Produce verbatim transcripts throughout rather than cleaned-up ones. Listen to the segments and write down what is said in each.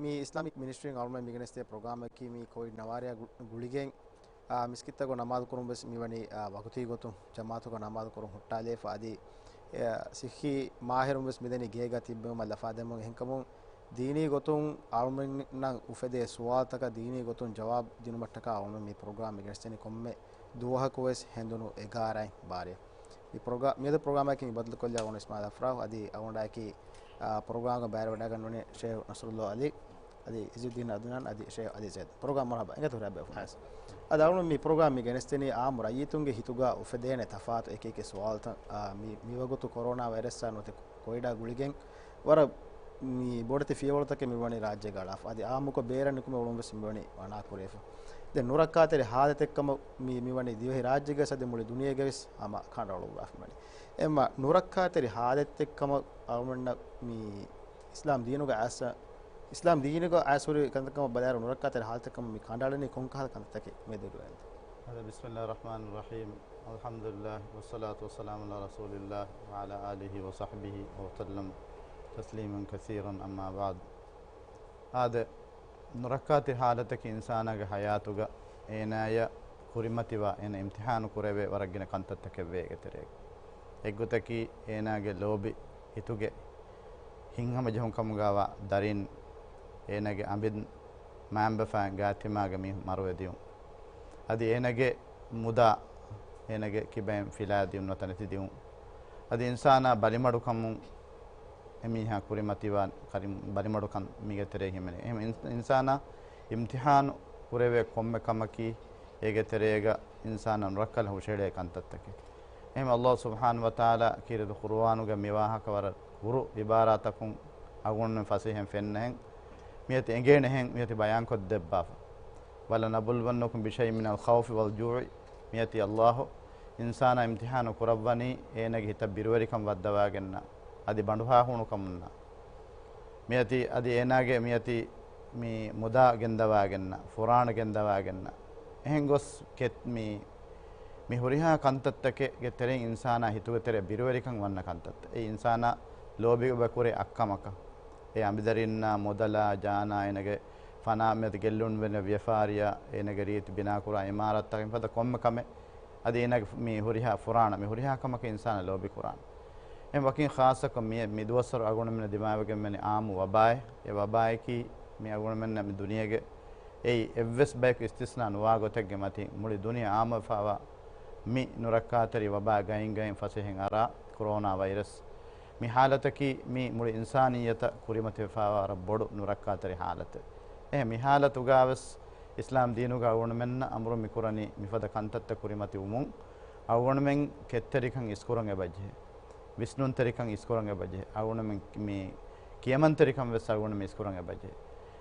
މި އިސްލާމިކް މިނިސްޓްރީން އަޅުމެން މިގެނެސްދޭ ޕްރޮގްރާމަކީ މި ކޮވިޑް ނަވާރަޔާ ގު-، ގުޅިގެން، އާ، މިސްކިތްތަކުގަ ނަމާދު ކުރުން ވެސް މިވަނީ، އާ، ވަގުތީ ގޮތުން ޖަމާޢަތުގަ ނަމާދު ކުރުން ހުއްޓާލައިފަ. އަދި، އާ، ޞިއްޙީ މާހިރުން ވެސް މިދަނީ ގޭގަ ތިއްބެވުމަށް ލަފާދެމުން. އެހެންކަމުން ދީނީ ގޮތުން އަޅުމެންނަށް އުފެދޭ ސުވާލުތަކަށް ދީނީ ގޮތުން ޖަވާބު ދިނުމަށްޓަކާ އަޅުމެން މި ޕްރޮގްރާމް މިގެނެސްދެނީ ކޮންމެ ދުވަހަކު ވެސް ހެނދުނު އެގާރައިން ބާރަށް. މި ޕްރޮގްރާ-، މިއަދު ޕްރޮގްރާމަކީ މި ބަދަލުކޮށްލާ އަޅުގަނޑު އިސްމާޢީލް އަފްރާހު. އަދި އަޅުގަނޑާއެކީ، އާ، ޕްރޮގްރާމްގަ ބައިވެރިވެވަޑައިގަންނަވަނީ ޝޭހް ނަޞްރުﷲ ޢަލީ، އަދި އިޒުއްދީން އަދުނާން، އަދި ޝޭހް އަލީ ޒައިދް. ޕްރޮގްރާމް މަރުޙަބާ. އެނގޭތޯ ރާބިޢާ ފުން. އަދި އަޅުގަނޑު މި ޕްރޮގްރާމް މި ގެނެސްދެނީ އާއްމު ރައްޔިތުންގެ ހިތުގަ އުފެދޭނެ ތަފާތު އެކި އެކި ސުވާލުތައް، އާ، މި، މިވަގުތު ކޮރޯނާ ވައިރަސްއާ ނުވަތަ ކޮވިޑާ ގުޅިގެން ވަރަށް މި ބޮޑެތި ފިޔަވަޅުތަކެއް މިވަނީ ރާއްޖޭގަ އަޅާފަ. އަދި އާއްމުކޮށް ބޭރަށް ނިކުމެ އުޅުން ވެސް މިވަނީ ވަނާ ކުރެވިފަ. ދެން ނުރައްކާތެރި ހާލަތެއްކަމަށް މި، މިވަނީ ދިވެހި ރާއްޖޭގަ ސަދެ މުޅި ދުނިޔޭގަ ވެސް ހަމަ ކަނޑައަޅުއްވާފަ ވަނީ. އެމަ ނުރައްކާތެރި ހާލަތެއްކަމަށް އަޅުމެންނަށް މި އިސްލާމް ދީނުގަ އައިސް، އިސްލާމް ދީނުގަ އައިސް ހުރި ކަންތައްކަމަށް ބަލާއިރު ނުރައްކާތެރި ހާލަތެއްކަމަށް މި ކަނޑައަޅަނީ ކޮންކަހަލަ ކަންތައްތަކެއް މެދުވެރިވެންތޯ؟ ހަދަ، بسم الله الرحمن الرحيم، الحمد لله والصلاة والسلام على رسول الله وعلى آله وصحبه وسلم تسليما كثيرا، أما بعد. އާދެ، ނުރައްކާތެރި ހާލަތަކީ އިންސާނާގެ ހަޔާތުގަ އޭނާޔަށް ކުރިމަތިވާ، އޭނާ އިމްތިޙާނު ކުރެވޭ ވަރަށް ގިނަ ކަންތައްތަކެއް ވޭ އޭގެ ތެރޭގަ. އެއްގޮތަކީ އޭނާގެ ލޯބި ހިތުގެ ހިތްހަމަޖެހުންކަމުގަވާ ދަރިން، އޭނާގެ އަނބިން މައިންބަފައިން ގާތްތިމާގެ މީހުން މަރުވެދިޔުން. އަދި އޭނާގެ މުދާ އޭނާގެ ކިބައިން ފިލާދިޔުން ނުވަތަ ނެތިދިޔުން. އަދި އިންސާނާ ބަލިމަޑުކަމުން އެމީހާ ކުރިމަތިވާ ކަރި-، ބަލިމަޑުކަން މީގެ ތެރޭ ހިމެނޭ. އެހެން އިން-، އިންސާނާ އިމްތިޙާނު ކުރެވޭ ކޮންމެ ކަމަކީ އޭގެ ތެރޭގަ އިންސާނާ ނުރައްކަލަށް ހުށަހެޅޭ ކަންތައްތަކެއް. އެހެން އައްލާހު ސުބްޙާނަހު ވަތަޢާލާ ކީރިތި ޤުރުއާނުގަ މިވާހަކަ ވަރަށް ކުރު ޢިބާރާތަކުން އަޅުގަނޑުމެން ފަސޭހައިން ފެންނަހެން. މިއޮތީ އެނގޭނެހެން މިއޮތީ ބަޔާންކޮށްދެއްވާފަ. وَلَنَبْلُوَنَّكُمْ بِشَيْءٍ مِنَ الْخَوْفِ وَالْجُوعِ. މިއޮތީ އައްލާހު އިންސާނާ އިމްތިޙާނު ކުރައްވަނީ އޭނާގެ ހިތަށް ބިރުވެރިކަން ވައްދަވާގެންނަށް، އަދި ބަނޑުހާ ހޫނުކަމުންނަށް. މިއޮތީ އަދި އޭނާގެ މިއޮތީ މި މުދާ ގެންދަވާގެންނަށް، ފުރާނަ ގެންދަވާގެންނަށް. އެހެން ގޮސް ކެ-، މި، މި ހުރިހާ ކަންތައްތަކެއްގެ ތެރެއިން އިންސާނާ ހިތުގެ ތެރެ ބިރުވެރިކަން ވަންނަ ކަންތައްތައް. އެ އިންސާނާ ލޯބި އެބަ ކުރޭ އަށްކަމަކަށް. އެ އަނބިދަރިންނާ، މުދަލާ، ޖާނާ، އޭނަގެ ފަނާ މިއަދު ގެއްލުންވެރި ވިޔަފާރިއާ، އޭނަގެ ރީތި ބިނާކުރާ އިމާރާތްތަކަށް މިފަދަ ކޮންމެ ކަމެއް، އަދި އޭނަގެ މި ހުރިހާ ފުރާނަ، މި ހުރިހާ ކަމަކަށް އިންސާނާ ލޯބި ކުރާނެ. އެ ވަކިން ޚާއްޞަކޮށް މި، މި ދުވަސްވަރު އަޅުގަނޑުމެންނަށް ދިމާވެގެން މިވަނީ އާއްމު ވަބާއެއް. އެ ވަބާއަކީ މި އަޅުގަނޑުމެންނަށް މި ދުނިޔޭގެ އެއީ އެއްވެސް ބަޔަކު އިސްތިސްނާ ނުވާ ގޮތެއްގެ މަތިން މުޅި ދުނިޔެ އާއްމުވެފައިވާ މި ނުރައްކާތެރި ވަބާ ގައިން ގައިން ފަސޭހައިން އަރާ ކޮރޯނާ ވައިރަސް. މި ހާލަތަކީ މި މުޅި އިންސާނިއްޔަތަށް ކުރިމަތިވެފައިވާ ވަރަށް ބޮޑު ނުރައްކާތެރި ހާލަތެއް. އެހެން މި ހާލަތުގަވެސް އިސްލާމް ދީނުގަ އަޅުގަނޑުމެންނަށް އަމުރު މިކުރަނީ މިފަދަ ކަންތައްތައް ކުރިމަތިވުމުން އަޅުގަނޑުމެން ކެތްތެރިކަން އިސްކުރަން އެބަޖެހޭ. ވިސްނުންތެރިކަން އިސްކުރަން އެބަޖެހޭ. އަޅުގަނޑުމެން މި ކިޔަމަންތެރިކަން ވެސް އަޅުގަނޑުމެން އިސްކުރަން އެބަޖެހޭ.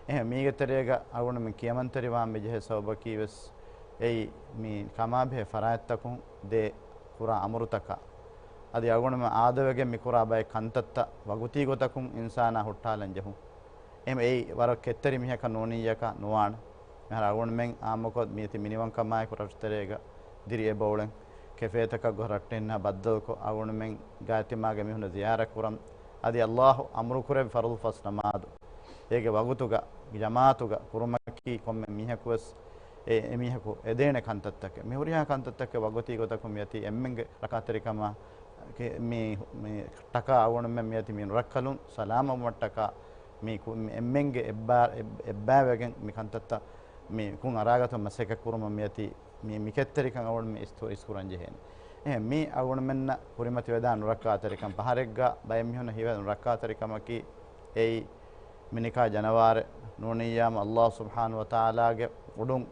އެހެން މީގެ ތެރޭގަ އަޅުގަނޑުމެން ކިޔަމަންތެރިވާން މިޖެހޭ ސަބަބަކީ ވެސް އެއީ މި ކަމާބެހޭ ފަރާތްތަކުން ދޭ ކުރާ އަމުރުތަކާ. އަދި އަޅުގަނޑުމެން އާދަވެގެން މިކުރާ ބައެއް ކަންތައްތައް ވަގުތީ ގޮތަކުން އިންސާނާ ހުއްޓާލަން ޖެހުން. އެހެން އެއީ ވަރަށް ކެތްތެރި މީހަކަށް ނޫނިއްޔަކަށް ނުވާނެ. މިހާރު އަޅުގަނޑުމެން އާއްމުކޮށް މިއޮތީ މިނިވަންކަމާއެކު ރަށުތެރޭގަ ދިރިއެބައުޅެން، ކެފޭތަކަށް ގޮސް ރައްޓެހިންނާ ބައްދަލުކޮށް، އަޅުގަނޑުމެން ގާތްތިމާގެ މީހުންނަށް ޒިޔާރަތް ކުރަން، އަދި އައްލާހު އަމުރުކުރެއްވި ފަރުޟު ފަސް ނަމާދު އޭގެ ވަގުތުގަ ޖަމާޢަތުގަ ކުރުމަކީ ކޮންމެ މީހަކުވެސް އެ، އެމީހަކު އެދޭނެ ކަންތައްތަކެއް. މި ހުރިހާ ކަންތައްތަކެއް ވަގުތީ ގޮތަކުން މިއޮތީ އެންމެންގެ ރައްކާތެރިކަމާ މި، މި ޓަކާ އަޅުގަނޑުމެން މިއޮތީ މި ނުރައްކަލުން ސަލާމަތްވުމަށްޓަކާ މި ކު-، މި އެންމެންގެ އެއްބާ-، އެއް-، އެއްބާވެގެން މި ކަންތައްތައް މި ކުން އަރާގަތުމަށް މަސައްކަތް ކުރުމަށް މިއޮތީ މި، މި ކެތްތެރިކަން އަޅުގަނޑުމެން އިސްތު-، އިސްކުރަން ޖެހޭނެ. އެހެން މި އަޅުގަނޑުމެންނަށް ކުރިމަތިވެދާނެ ނުރައްކާތެރިކަން. ފަހަރެއްގަ ބައެއް މީހުންނަށް ހީވޭ ނުރައްކާތެރިކަމަކީ އެއީ މިނިކާ ޖަނަވާރެއް ނޫނިއްޔާމު އައްލާހު ސުބްޙާނަހު ވަތަޢާލާގެ އުޑުން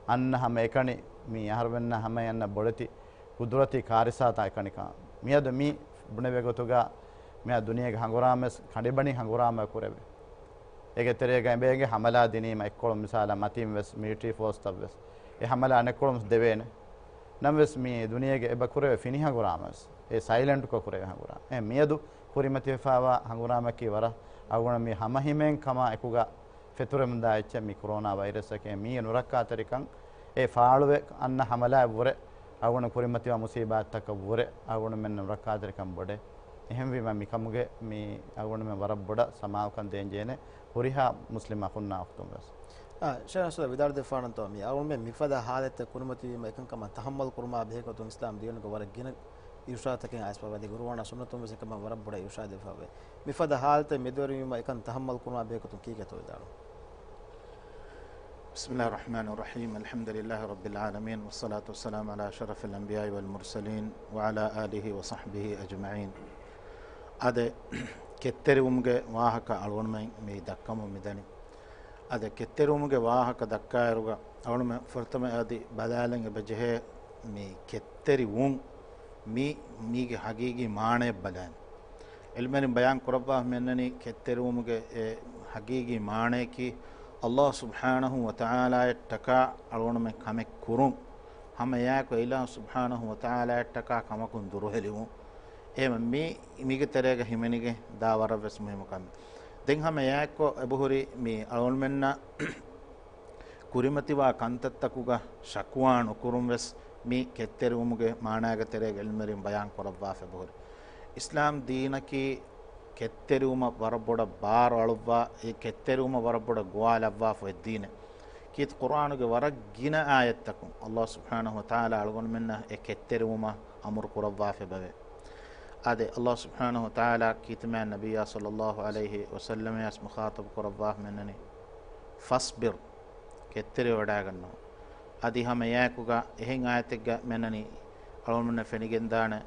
އަންނަ ހަމައެކަނި މި އަހަރުމެންނާ ހަމައަށް އަންނަ ބޮޑެތި ޤުދުރަތީ ކާރިސާތައް އެކަނިކަން. މިއަދު މި ބުނެވޭ ގޮތުގަ މިއާ ދުނިޔޭގެ ހަނގުރާމަވެސް ކަނޑިބަނި ހަނގުރާމަ ކުރެވޭ. އޭގެ ތެރޭގަ އެބައިގެ ހަމަލާ ދިނީމަ އެއްކޮޅުން މިސާލަށް މަތީން ވެސް މިލިޓަރީ ފޯސްތައް ވެސް އެ ހަމަލާ އަނެއްކޮޅުން ވެސް ދެވޭނެ. ނަމަވެސް މި ދުނިޔޭގެ އެބަ ކުރެވޭ ފިނި ހަނގުރާމަ ވެސް އެ ސައިލެންޓްކޮށް ކުރެވޭ ހަނގުރާމަ. އެ މިއަދު ކުރިމަތިވެފައިވާ ހަނގުރާމަކީ ވަރަށް އަޅުގަނޑު މި ހަމަހިމޭން ކަމާ އެކުގަ ފެތުރެމުންދާ އެއްޗެއް މި ކޮރޯނާ ވައިރަސްއަކީ. މީގެ ނުރައްކާތެރިކަން އެ ފާޅުވެ އަންނަ ހަމަލާއަށްވުރެ އަޅުގަނޑު ކުރިމަތިވާ މުސީބާތްތަކަށްވުރެ އަޅުގަނޑުމެން ނުރައްކާތެރިކަން ބޮޑޭ. އެހެންވީމަ މިކަމުގެ މި އަޅުގަނޑުމެން ވަރަށް ބޮޑަށް ސަމާލުކަން ދޭންޖެހޭނެ ހުރިހާ މުސްލިމް އަޚުންނާ އުޚްތުން ވެސް. އާ، ޝޭޚް ނަސްރު ވިދާޅު ދެއްވާނަންތޯ، މި އަޅުގަނޑުމެން މިފަދަ ހާލަތްތައް ކުރިމަތިވީމަ އެކަންކަމަށް ތަޙައްމަލް ކުރުމާ ބެހޭގޮތުން އިސްލާމް ދީނުގެ ވަރަށް ގިނަ އިރުޝާދުތަކެއް އައިސްފަވައި އަދި ގުރުއާނާ ސުންނަތުން ވެސް އެކަމަށް ވަރަށް ބޮޑަށް އިރުޝާދު ދެއްވާފަވޭ. މިފަދަ ހާލަތެއް މެދުވެރިވީމަ އެކަން ތަޙައްމަލް ކުރުމާ ބެހޭގޮތުން ކީކޭތޯ ވިދާޅު؟ بسم الله الرحمن الرحيم. الحمد لله رب العالمين، والصلاة والسلام على أشرف الأنبياء والمرسلين، وعلى آله وصحبه أجمعين. އާދެ، ކެތްތެރިވުމުގެ ވާހަކަ އަޅުގަނޑުމެން މި ދައްކަމުން މިދަނީ. އާދެ، ކެތްތެރިވުމުގެ ވާހަކަ ދައްކާއިރުގަ އަޅުގަނޑުމެން ފުރަތަމަ އަދި ބަލާލަން އެބަޖެހޭ މި ކެތްތެރިވުން މި، މީގެ ހަގީގީ މާނަޔަށް ބަލާން. އިލްމުވެރިން ބަޔާން ކުރައްވާ މެންނަނީ ކެތްތެރިވުމުގެ އެ ހަގީގީ މާނަޔަކީ، ﷲ ސުބްޙާނަހޫ ވަތަޢާލާއަށްޓަކާ އަޅުގަނޑުމެން ކަމެއް ކުރުން، ހަމަ އެއާއެކު އިލާހު ސުބްޙާނަހޫ ވަތަޢާލާއަށްޓަކާ ކަމަކުން ދުރުހެލިވުން. އެހެން މި، މީގެ ތެރޭގަ ހިމެނިގެން ދާ ވަރަށް ވެސް މުހިއްމު ކަމެއް. ދެން ހަމަ އެއާއެކު އެބަހުރި މި އަޅުގަނޑުމެންނަށް ކުރިމަތިވާ ކަންތައްތަކުގަ ޝަކުވާ ނުކުރުން ވެސް މި ކެތްތެރިވުމުގެ މާނާގެ ތެރޭގަ އިލްމުވެރިން ބަޔާން ކުރައްވާފަ އެބަހުރި. އިސްލާމް ދީނަކީ ކެތްތެރިވުމަށް ވަރަށް ބޮޑަށް ބާރު އަޅުއްވާ، އެ ކެތްތެރިވުމަށް ވަރަށް ބޮޑަށް ގޮވާލައްވާފަ އޮތް ދީނެއް. ކީރިތި ޤުރްއާނުގެ ވަރަށް ގިނަ އާޔަތްތަކުން ﷲ ސުބްޙާނަހޫ ވަތަޢާލާ އަޅުގަނޑުމެންނަށް އެ ކެތްތެރިވުމަށް އަމުރު ކުރައްވާފަ އެބަވޭ. އާދެ، ﷲ ސުބްޙާނަހޫ ވަތަޢާލާ ކީރިތި މާތް ނަބިއްޔާ ޞައްލައްލާހު ޢަލައިހި ވަސައްލަމަށް ވެސް މުޚާޠަބު ކުރައްވާފަ މެންނަނީ، ފަޞްބިރް، ކެތްތެރިވެވަޑައިގަންނަވާ. އަދި ހަމަ އެއާއެކުގަ އެހެން އާޔަތެއްގަ މެންނަނީ އަޅުގަނޑުމެންނަށް ފެނިގެންދާނެ،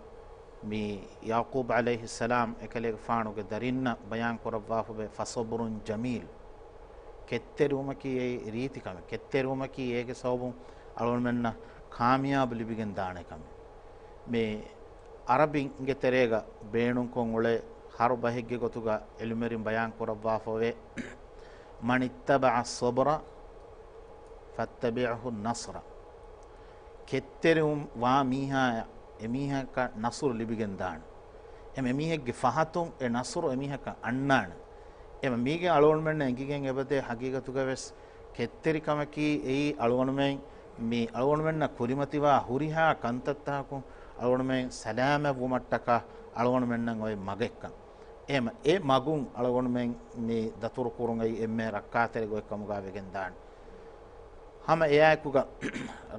މި ޔަޢުޤޫބް ޢަލައިހިއްސަލާމް އެކަލޭގެފާނުގެ ދަރިންނަށް ބަޔާން ކުރައްވާފަ އެބަ، ފަޞަބުރުން ޖަމީލް، ކެތްތެރިވުމަކީ އެއީ ރީތި ކަމެއް. ކެތްތެރިވުމަކީ އޭގެ ސަބަބުން އަޅުގަނޑުމެންނަށް ކާމިޔާބު ލިބިގެން ދާނެ ކަމެއް. މި ޢަރަބިންގެ ތެރޭގަ ބޭނުންކޮށް އުޅޭ ހަރު ބަހެއްގެ ގޮތުގަ ޢިލްމުވެރިން ބަޔާން ކުރައްވާފަވޭ، من اتبع الصبر فاتبعه النصر. ކެތްތެރިވުން ވާ މީހާއަށް އެމީހަކަށް ނަޞްރު ލިބިގެން ދާނެ. އެމަ އެމީހެއްގެ ފަހަތުން އެ ނަޞްރު އެމީހަކަށް އަންނާނެ. އެމަ މީގެ އަޅުގަނޑުމެންނަށް އެނގިގެން އެބަދޭ ހަގީގަތުގަ ވެސް ކެތްތެރިކަމަކީ އެއީ އަޅުގަނޑުމެން މި އަޅުގަނޑުމެންނަށް ކުރިމަތިވާ ހުރިހާ ކަންތައްތަކުން އަޅުގަނޑުމެން ސަލާމަތްވުމަށްޓަކާ އަޅުގަނޑުމެންނަށް އޮތް މަގެއްކަން. އެހެމަ އެ މަގުން އަޅުގަނޑުމެން މި ދަތުރުކުރުން އެއީ އެންމެ ރައްކާތެރި ގޮތްކަމުގަ ވެގެންދާނެ. ހަމަ އެއާއެކުގަ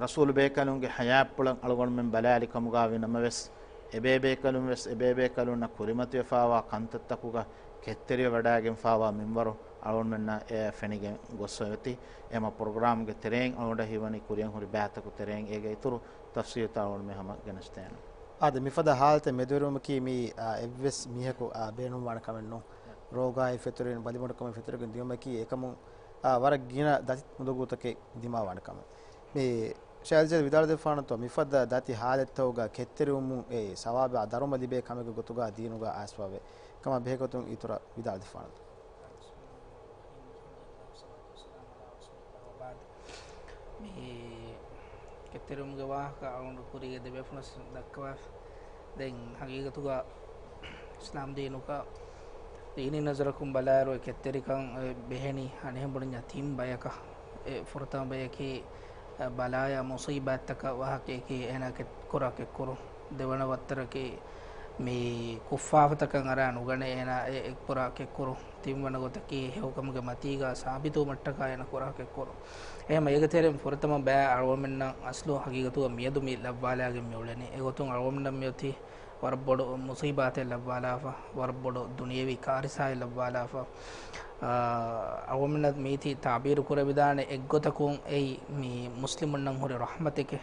ރަސޫލު ބޭކަލުންގެ ޙަޔާތްޕުޅަށް އަޅުގަނޑުމެން ބަލާލި ކަމުގަ ވި ނަމަވެސް، އެބޭބޭކަލުން ވެސް އެބޭބޭކަލުންނަށް ކުރިމަތިވެފާވާ ކަންތައްތަކުގަ ކެތްތެރިވެވަޑައިގެންފާވާ މިންވަރު އަޅުގަނޑުމެންނަށް އެ ފެނިގެން ގޮސްފަ އޮތީ. އެމަ ޕްރޮގްރާމްގެ ތެރެއިން އަޅުގަނޑަށް ހީވަނީ ކުރިއަށް ހުރި ބައިތަކު ތެރެއިން އޭގެ އިތުރު ތަފްސީލުތައް އަޅުގަނޑުމެން ހަމަ ގެނެސްދޭނަން. އާދެ، މިފަދަ ހާލަތެއް މެދުވެރިވުމަކީ މީ، އާ، އެއްވެސް މީހަކު، އާ، ބޭނުންވާނެ ކަމެއް ނޫން. ރޯގާއި ފެތުރިން، ބަލިމަޑުކަމެއް ފެތުރިގެން ދިޔުމަކީ އެކަމުން، އާ، ވަރަށް ގިނަ ދަތި އުނދަގޫތަކެއް ދިމާވާނެ ކަމެއް. މި ޝޭޚް އަލްޖަލީލް ވިދާޅުދެއްވާނަންތޯ، މިފަދަ ދަތި ހާލަތްތަކުގަ ކެތްތެރިވުމުން އެ ސަވާބާ ދަރުމަ ލިބޭ ކަމެއްގެ ގޮތުގަ ދީނުގަ އައިސްފަވޭ ކަމަށް ބެހޭގޮތުން އިތުރަށް ވިދާޅުދެއްވާނަންތޯ؟ މި ކެތްތެރިވުމުގެ ވާހަކަ އަޅުގަނޑު ކުރީގެ ދެބޭފުޅުން ދައްކަވާފަ. ދެން ހަގީގަތުގަ އިސްލާމް ދީނުގަ ދީނީ ނަޒަރަކުން ބަލާއިރު އެ ކެތްތެރިކަން ބެހެނީ އަނެއްހެން ބުނަންޏާ ތިން ބަޔަކަށް. އެ ފުރަތަމަ ބަޔަކީ، އަ، ބަލާޔާ މުޞީބާތްތަކަށް ވާހަކައަކީ އޭނާ ކެތް ކުރާ ކެތްކުރުން. ދެވަނަ ވައްތަރަކީ މި ކުށްފާފަތަކަށް އަރާ ނުގަނެ އޭނާ އެ އެއްކުރާ ކެއްކުރު. ތިންވަނަ ގޮތަކީ ހެޔޮކަމުގެ މަތީގަ ސާބިތުވުމަށްޓަކާ އޭނާ ކުރާ ކެއްކުރު. އެހެމަ އޭގެ ތެރެއިން ފުރަތަމަ ބައި އަޅުގަނޑުމެންނަށް އަސްލު ހަގީގަތުގަ މިއަދު މި ލައްވާލާގެން މި އުޅެނީ. އެގޮތުން އަޅުގަނޑުމެންނަށް މިއޮތީ ވަރަށް ބޮޑު މުޞީބާތެއް ލައްވާލާފަ، ވަރަށް ބޮޑު ދުނިޔެވީ ކާރިސާއެއް ލައްވާލާފަ. އާ، އަޅުގަނޑުމެންނަށް މީތި ތާބީރު ކުރެވިދާނެ އެއްގޮތަކުން އެއީ މި މުސްލިމުންނަށް ހުރި ރަޙްމަތެކޭ.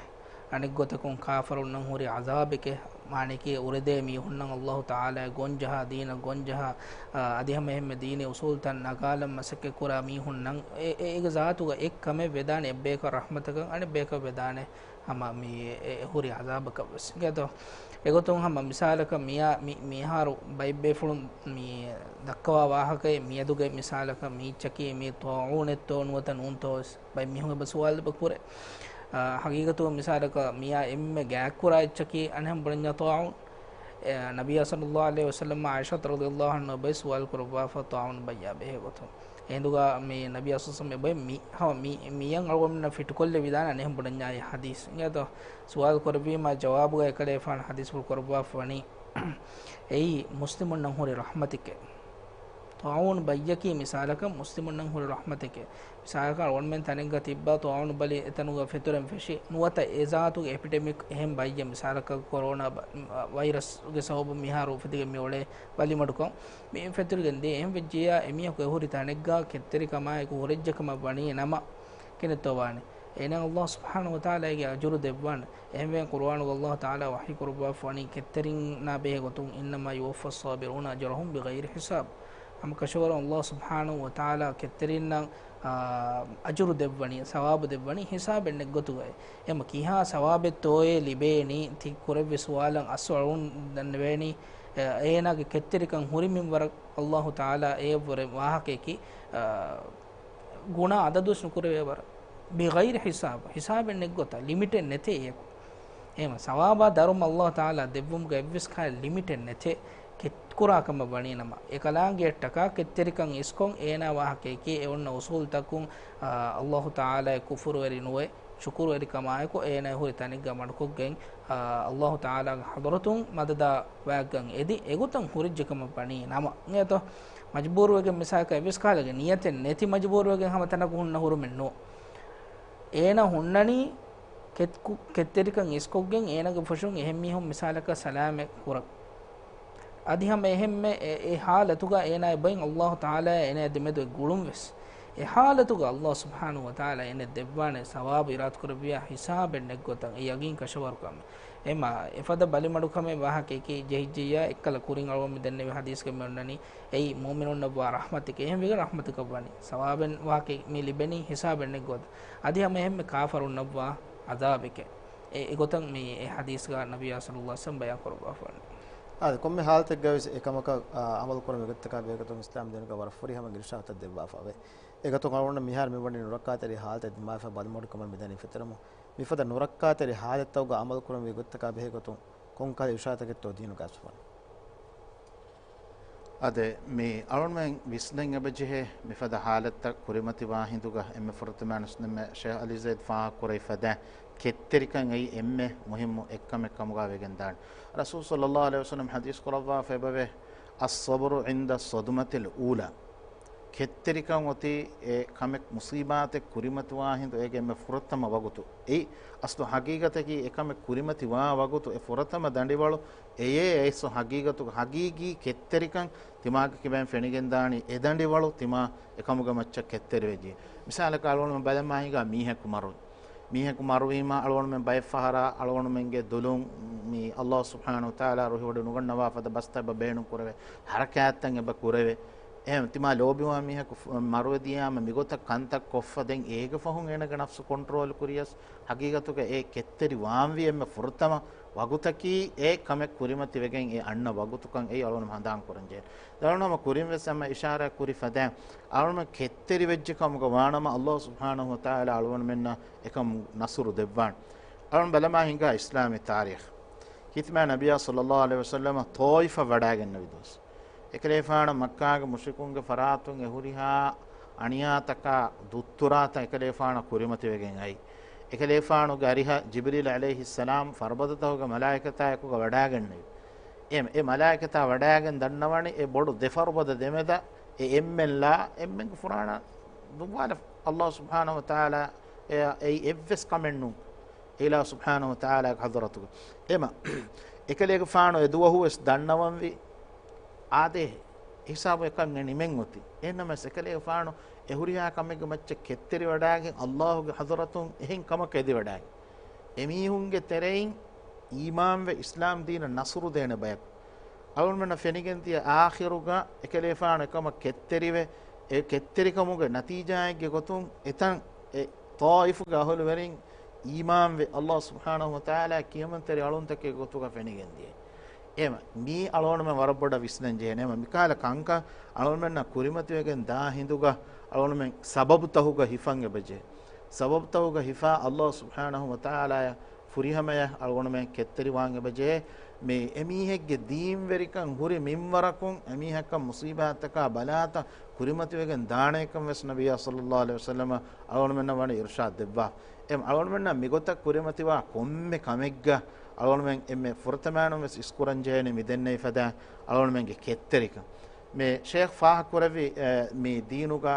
އަނެއްގޮތަކުން ކާފަރުންނަށް ހުރި ޢަޛާބެކޭ. މާނައަކީ އުރެދޭ މީހުންނަށް ﷲ ތަޢާލާ ގޮންޖަހާ، ދީނަށް ގޮންޖަހާ، އާ، އަދި ހަމަ އެހެންމެ ދީނީ އުޞޫލުތައް ނަގާލަން މަސައްކަތް ކުރާ މީހުންނަށް އެ، އެ، އޭގެ ޒާތުގަ އެއް ކަމެއް ވެދާނެ އެއްބަޔަކަށް ރަޙްމަތަކަށް، އަނެއްބަޔަކަށް ވެދާނެ ހަމަ މި އެ، އެ ހުރި ޢަޛާބަކަށް ވެސް. އިނގޭތޯ؟ އެގޮތުން ހަމަ މިސާލަކަށް މިޔާ، މި، މިހާރު ބައެއްބޭފުޅުން މި ދައްކަވާ ވާހަކައެއް މިއަދުގެ މިސާލަކަށް މީއްޗަކީ މީ ޠާޢޫނެއްތޯ ނުވަތަ ނޫންތޯ ވެސް ބައެއް މީހުން އެބަ ސުވާލު އެބަ ކުރޭ. އާ، ހަގީގަތުގަ މިސާލަކަށް މިޔާ އެންމެ ގާތްކުރާ އެއްޗަކީ އަނެއްހެން ބުނަންޏާ ޠާޢޫން. އެ، ނަބިއްޔާ ޞައްލައްލާހު ޢަލައިހި ވަސައްލަމް ޢާއިޝާ ރަޟިޔައްލާހު ޢަންހާ އެބައި ސުވާލު ކުރައްވާފަ ޠާޢޫން ބައްޔާ ބެހޭ ގޮތުން. އެހިނދުގަ މި ނަބިއްޔާ ޞައްލައްލާހު ޢަލައިހި ވަސައްލަމް އެބައި މި، ހަމަ މި، މިޔަން އަޅުގަނޑުމެންނަށް ފިޓުކޮށްލެވިދާނެ އަނެއްހެން ބުނަންޏާ އެ ޙަދީޘް. އިނގޭތޯ؟ ސުވާލު ކުރެއްވީމާ ޖަވާބުގަ އެކަލޭފާނު ޙަދީޘްފުޅު ކުރައްވާފަ ވަނީ، އެއީ މުސްލިމުންނަށް ހުރި ރަޙްމަތެކޭ. ޠާޢޫނު ބައްޔަކީ މިސާލަކަށް މުސްލިމުންނަށް ހުރި ރަޙްމަތެކޭ. މިސާލަކަށް އަޅުގަނޑުމެން ތަނެއްގަ ތިއްބާ ޠާޢޫނު ބަލި އެތަނުގަ ފެތުރެން ފެށި ނުވަތަ އެ ޒާތުގެ އެޕިޑެމިކް އެހެން ބައްޔެއް މިސާލަކަށް ކޮރޯނާ ބަ-، ވައިރަސްގެ ސަބަބުން މިހާރު އުފެދިގެން މި އުޅޭ ބަލިމަޑުކަން މި ފެތުރިގެން ދިޔަ އެހެން ވެއްޖިއްޔާ އެމީހަކު އެހުރި ތަނެއްގަ ކެތްތެރިކަމާއެކު ހުރެއްޖެކަމަށް ވަނީ ނަމަ ކިނެއްތޯ ވާނެ؟ އޭނާ ﷲ ސުބްޙާނަހޫ ވަތަޢާލާގެ އަޖުރު ދެއްވާނެ. އެހެންވެ ޤުރުއާނުގަ ﷲ ތަޢާލާ ވަޙީ ކުރައްވާފަ ވަނީ ކެތްތެރިންނާ ބެހޭ ގޮތުން، إنما يوفى الصابرون أجرهم بغير حساب. ހަމަ ކަށަވަރުން ﷲ ސުބްޙާނަހޫ ވަތަޢާލާ ކެތްތެރިންނަށް، އާ، އަޖުރު ދެއްވަނީ، ސަވާބު ދެއްވަނީ ހިސާބެއް ނެތް ގޮތުގައި. އެމަ ކިހާ ސަވާބެއްތޯއޭ ލިބޭނީ؟ ތި ކުރެއްވި ސުވާލަށް އަސްލު އަޅުން ދަންނަވޭނީ، އޭ، އޭނާގެ ކެތްތެރިކަން ހުރި މިންވަރަށް ﷲ ތަޢާލާ އެޔަށްވުރެ ވާހަކަޔަކީ، އާ، ގުނާ އަދަދުވެސް ނުކުރެވޭ ވަރަށް. بغير حساب، ހިސާބެއް ނެތްގޮތަށް، ލިމިޓެއް ނެތޭ އެއަކު. އެހެން ސަވާބާ ދަރުމަ ﷲ ތަޢާލާ ދެއްވުމުގަ އެއްވެސް ކަހަލަ ލިމިޓެއް ނެތޭ. ކެތްކުރާ ކަމަށް ވަނީ ނަމަ، އެކަލާނގެއަށްޓަކާ ކެތްތެރިކަން އިސްކޮށް އޭނާ ވާހަކަޔަކީ އެ އޮންނަ އުސޫލުތަކުން، އާ، ﷲ ތަޢާލާއަށް ކުފުރުވެރި ނުވެ، ޝުކުރުވެރިކަމާއެކު އޭނާ ހުރި ތަނެއްގަ މަޑުކޮށްގެން، އާ، ﷲ ތަޢާލާގެ ޙަޟްރަތުން މަދަދާ ވާގަން އެދި، އެގޮތަށް ހުރެއްޖެކަމަށް ވަނީ ނަމަ، އިނގޭތޯ؟ މަޖުބޫރުވެގެން މިސާލަކަށް އެއްވެސް ކަހަލަގެ ނިޔަތެއް ނެތި މަޖުބޫރުވެގެން ހަމަ ތަނަކު ހުންނަ ހުރުމެއް ނޫން. އޭނަ ހުންނަނީ ކެތްކު-، ކެތްތެރިކަން އިސްކޮށްގެން އޭނަގެ ފުށުން އެހެން މީހުން މިސާލަކަށް ސަލާމަތް ކުރަން. އަދި ހަމަ އެހެންމެ އެ، އެ ޙާލަތުގަ އޭނާ އެބައިން ﷲ ތަޢާލާ އޭނާ ދެމެދު ގުޅުން ވެސް. އެ ޙާލަތުގަ ﷲ ސުބްޙާނަހޫ ވަތަޢާލާ އޭނަ ދެއްވާނެ ސަވާބު އިރާދަކުރެއްވިޔާ ހިސާބެއް ނެތްގޮތަށް އެ ޔަގީން ކަށަވަރު ކަމެއް. އެމަ އެފަދަ ބަލިމަޑުކަމެއް ވާހަކައަކީ ޖެހިއްޖިއްޔާ އެއްކަލަ ކުރިން އަޅުގަނޑު މި ދެންނެވި ޙަދީޘްގަ މި އޮންނަނީ އެއީ މުއުމިނުންނަށްވާ ރަޙްމަތެކޭ. އެހެންވެގެން ރަޙްމަތަކަށް ވަނީ. ސަވާބެއް ވާހަކަ މި ލިބެނީ ހިސާބެއް ނެތްގޮތަށް. އަދި ހަމަ އެހެންމެ ކާފަރުންނަށްވާ ޢަޛާބެކޭ. އެ، އެގޮތަށް މި އެ ޙަދީޘްގަ ނަބިއްޔާ ޞައްލައްލާހު ޢަލައިހި ވަސައްލަމް ބަޔާން ކުރައްވާފަ ވަނީ. އާދެ، ކޮންމެ ޙާލަތެއްގަވެސް އެކަމަކަށް، އާ، ޢަމަލު ކުރުމުގެ ގޮތްތަކާ ބެހޭގޮތުން އިސްލާމް ދީނުގަ ވަރަށް ފުރިހަމަ އިރުޝާދެއް ދެއްވާފައެވެ. އެގޮތުން އަޅުގަނޑު މިހާރު މިވަނީ ނުރައްކާތެރި ޙާލަތެއް ދިމާވެފަ ބަލިމަޑުކަމަށް މިދަނީ ފިތުރަމު. މިފަދަ ނުރައްކާތެރި ޙާލަތްތަކުގަ ޢަމަލު ކުރުމުގެ ގޮތްތަކާ ބެހޭގޮތުން ކޮންކަހަލަ އިރުޝާދަކެއްތޯ ދީނުގަ އަސްފަން؟ އާދެ، މި އަޅުގަނޑުމެން ވިސްނަން އެބަޖެހޭ، މިފަދަ ޙާލަތްތައް ކުރިމަތިވާ ހިނދުގަ އެންމެ ފުރަތަމަ ނުސްނެމެ ޝޭޚް އަލީ ޒައިދް ފާހަގަކުރެވިފަދަ ކެތްތެރިކަން އެއީ އެންމެ މުހިއްމު އެއްކަމެއް ކަމުގަ ވެގެންދާނެ. ރަސޫލު ޞައްލައްލާހު ޢަލައިހި ވަސައްލަމް ޙަދީޘް ކުރައްވާފަ އެބަވޭ، "الصبر عند الصدمة الأولى." ކެތްތެރިކަން އޮތީ އެ ކަމެއް މުޞީބާތެއް ކުރިމަތިވާ ހިނދު އޭގެ އެންމެ ފުރަތަމަ ވަގުތު. އެއީ އަސްލު ޙަޤީޤަތަކީ އެ ކަމެއް ކުރިމަތިވާ ވަގުތު އެ ފުރަތަމަ ދަނޑިވަޅު އެޔޭ އެއްސު ޙަޤީޤަތުގަ ޙަޤީޤީ ކެތްތެރިކަން ތިމާގެ ކިބައިން ފެނިގެންދާނީ އެ ދަނޑިވަޅު ތިމާ އެކަމުގެ މައްޗަށް ކެތްތެރިވެއްޖެ. މިސާލަކަށް އަޅުގަނޑުމެން ބަލަމާ ހިނގާ މީހަކު މަރުވި. މީހަކު މަރުވީމާ އަޅުގަނޑުމެން ބައެއް ފަހަރާ އަޅުގަނޑުމެންގެ ދުލުން މި ﷲ ސުބްޙާނަހޫ ވަތަޢާލާ ރުހިވޮޑި ނުގަންނަވާ ފަދަ ބަސްތައް އެބަ ބޭނުން ކުރެވޭ، ޙަރަކާތްތައް އެބަ ކުރެވޭ. އެހެން ތިމާ ލޯބިވާ މީހަކު ފު-، މަރުވެ ދިޔާމަ މިގޮތަށް ކަންތައް ކޮށްފަ ދެން އޭގެ ފަހުން އޭނަގެ ނަފްސު ކޮންޓްރޯލް ކުރިޔަސް ޙަޤީޤަތުގަ އެ ކެތްތެރި ވާންވީ އެންމެ ފުރަތަމަ ވަގުތަކީ އެ ކަމެއް ކުރިމަތިވެގެން އެ އަންނަ ވަގުތުކަން އެއީ އަޅުގަނޑު ހަނދާން ކުރަންޖެހޭ. ދެން އަޅުގަނޑު ކުރިން ވެސް ހަމަ އިޝާރާތް ކުރި ފަދައިން އަޅުގަނޑު ކެތްތެރިވެއްޖެ ކަމުގަ ވާނަމަ ﷲ ސުބްޙާނަހޫ ވަތަޢާލާ އަޅުގަނޑުމެންނަށް އެކަމު ނަޞްރު ދެއްވާނެ. އަޅުގަނޑު ބަލަމާ ހިނގާ އިސްލާމީ ތާރީޚް. ކީރިތި މާތް ނަބިއްޔާ ޞައްލައްލާހު ޢަލައިހި ވަސައްލަމަ ޠާއިފަށް ވަޑައިގެންނެވި ދުވަސް. އެކަލޭފާނަށް މައްކާގެ މުޝްރިކުންގެ ފަރާތުން އެ ހުރިހާ އަނިޔާތަކާ ދުއްތުރާތައް އެކަލޭފާނަށް ކުރިމަތިވެގެން އައި. އެކަލޭފާނުގެ އަރިހަށް ޖިބްރީލް ޢަލައިހިއްސަލާމް ފަރުބަދަތަކުގެ މަލާއިކަތާ އެކުގަ ވަޑައިގެންނެވި. އެ، އެ މަލާއިކަތާ ވަޑައިގެން ދަންނަވަނީ އެ ބޮޑު ދެ ފަރުބަދަ ދެމެދަށް އެ އެންމެން ލާ އެންމެންގެ ފުރާނަ ދުއްވާލަ ﷲ ސުބްޙާނަހޫ ވަތަޢާލާ އެ، އެއީ އެއްވެސް ކަމެއް ނޫން. އިލާހު ސުބްޙާނަހޫ ވަތަޢާލާގެ ޙަޟްރަތުގަ. އެމަ، އެކަލޭގެފާނު އެ ދުވަހު ވެސް ދަންނަވަންވީ އާދޭ، ހިސާބު އެކަން ނިމެން އޮތީ. އެހެންނަމަވެސް އެކަލޭގެފާނު އެ ހުރިހާ ކަމެއްގެ މައްޗަށް ކެތްތެރިވަޑައިގެން ﷲގެ ޙަޟްރަތުން އެހެން ކަމަކަށް އެދިވަޑައިގެން. އެމީހުންގެ ތެރެއިން އީމާންވެ އިސްލާމް ދީނަށް ނަޞްރު ދޭނެ ބަޔަކު. އަޅުގަނޑުމެންނަށް ފެނިގެންދިޔަ އާޚިރުގަ އެކަލޭފާނު އެކަމަށް ކެތްތެރިވެ، އެ ކެތްތެރިކަމުގެ ނަތީޖާއެއްގެ ގޮތުން އެތަން އެ ޠާއިފުގެ އަހުލުވެރިން އީމާންވެ، ﷲ ސުބްޙާނަހޫ ވަތަޢާލާ ކިޔަމަންތެރި އަޅުންތަކެއް ގޮތުގަ ފެނިގެންދިޔަ. އެމަ، މީ އަޅުގަނޑުމެން ވަރަށް ބޮޑަށް ވިސްނަން ޖެހޭނެ. އެމަ، މިކަހަލަ ކަންކަން އަޅުގަނޑުމެންނަށް ކުރިމަތިވެގެން ދާ ހިނދުގަ އަޅުގަނޑުމެން ސަބަބުތަހުގަ ހިފަން އެބަޖެހޭ. ސަބަބުތަހުގަ ހިފާ ﷲ ސުބްޙާނަހޫ ވަތަޢާލާއަށް ފުރިހަމަޔަށް އަޅުގަނޑުމެން ކެތްތެރިވާން އެބަޖެހޭ. މި އެމީހެއްގެ ދީންވެރިކަން ހުރި މިންވަރަކުން އެމީހަކަށް މުޞީބާތަކާ ބަލާތައް ކުރިމަތިވެގެން ދާނެކަން ވެސް ނަބިއްޔާ ޞައްލައްލާހު ޢަލައިހި ވަސައްލަމަ އަޅުގަނޑުމެންނަށް ވަނީ އިރުޝާދު ދެއްވާ. އެ އަޅުގަނޑުމެންނަށް މިގޮތަށް ކުރިމަތިވާ ކޮންމެ ކަމެއްގަ އަޅުގަނޑުމެން އެންމެ ފުރަތަމައިނުން ވެސް އިސްކުރަން ޖެހޭނެ މި ދެންނެވި ފަދަ އަޅުގަނޑުމެންގެ ކެތްތެރިކަން. މި ޝޭޚް ފާހަގަކުރެއްވި، އެ، މި ދީނުގަ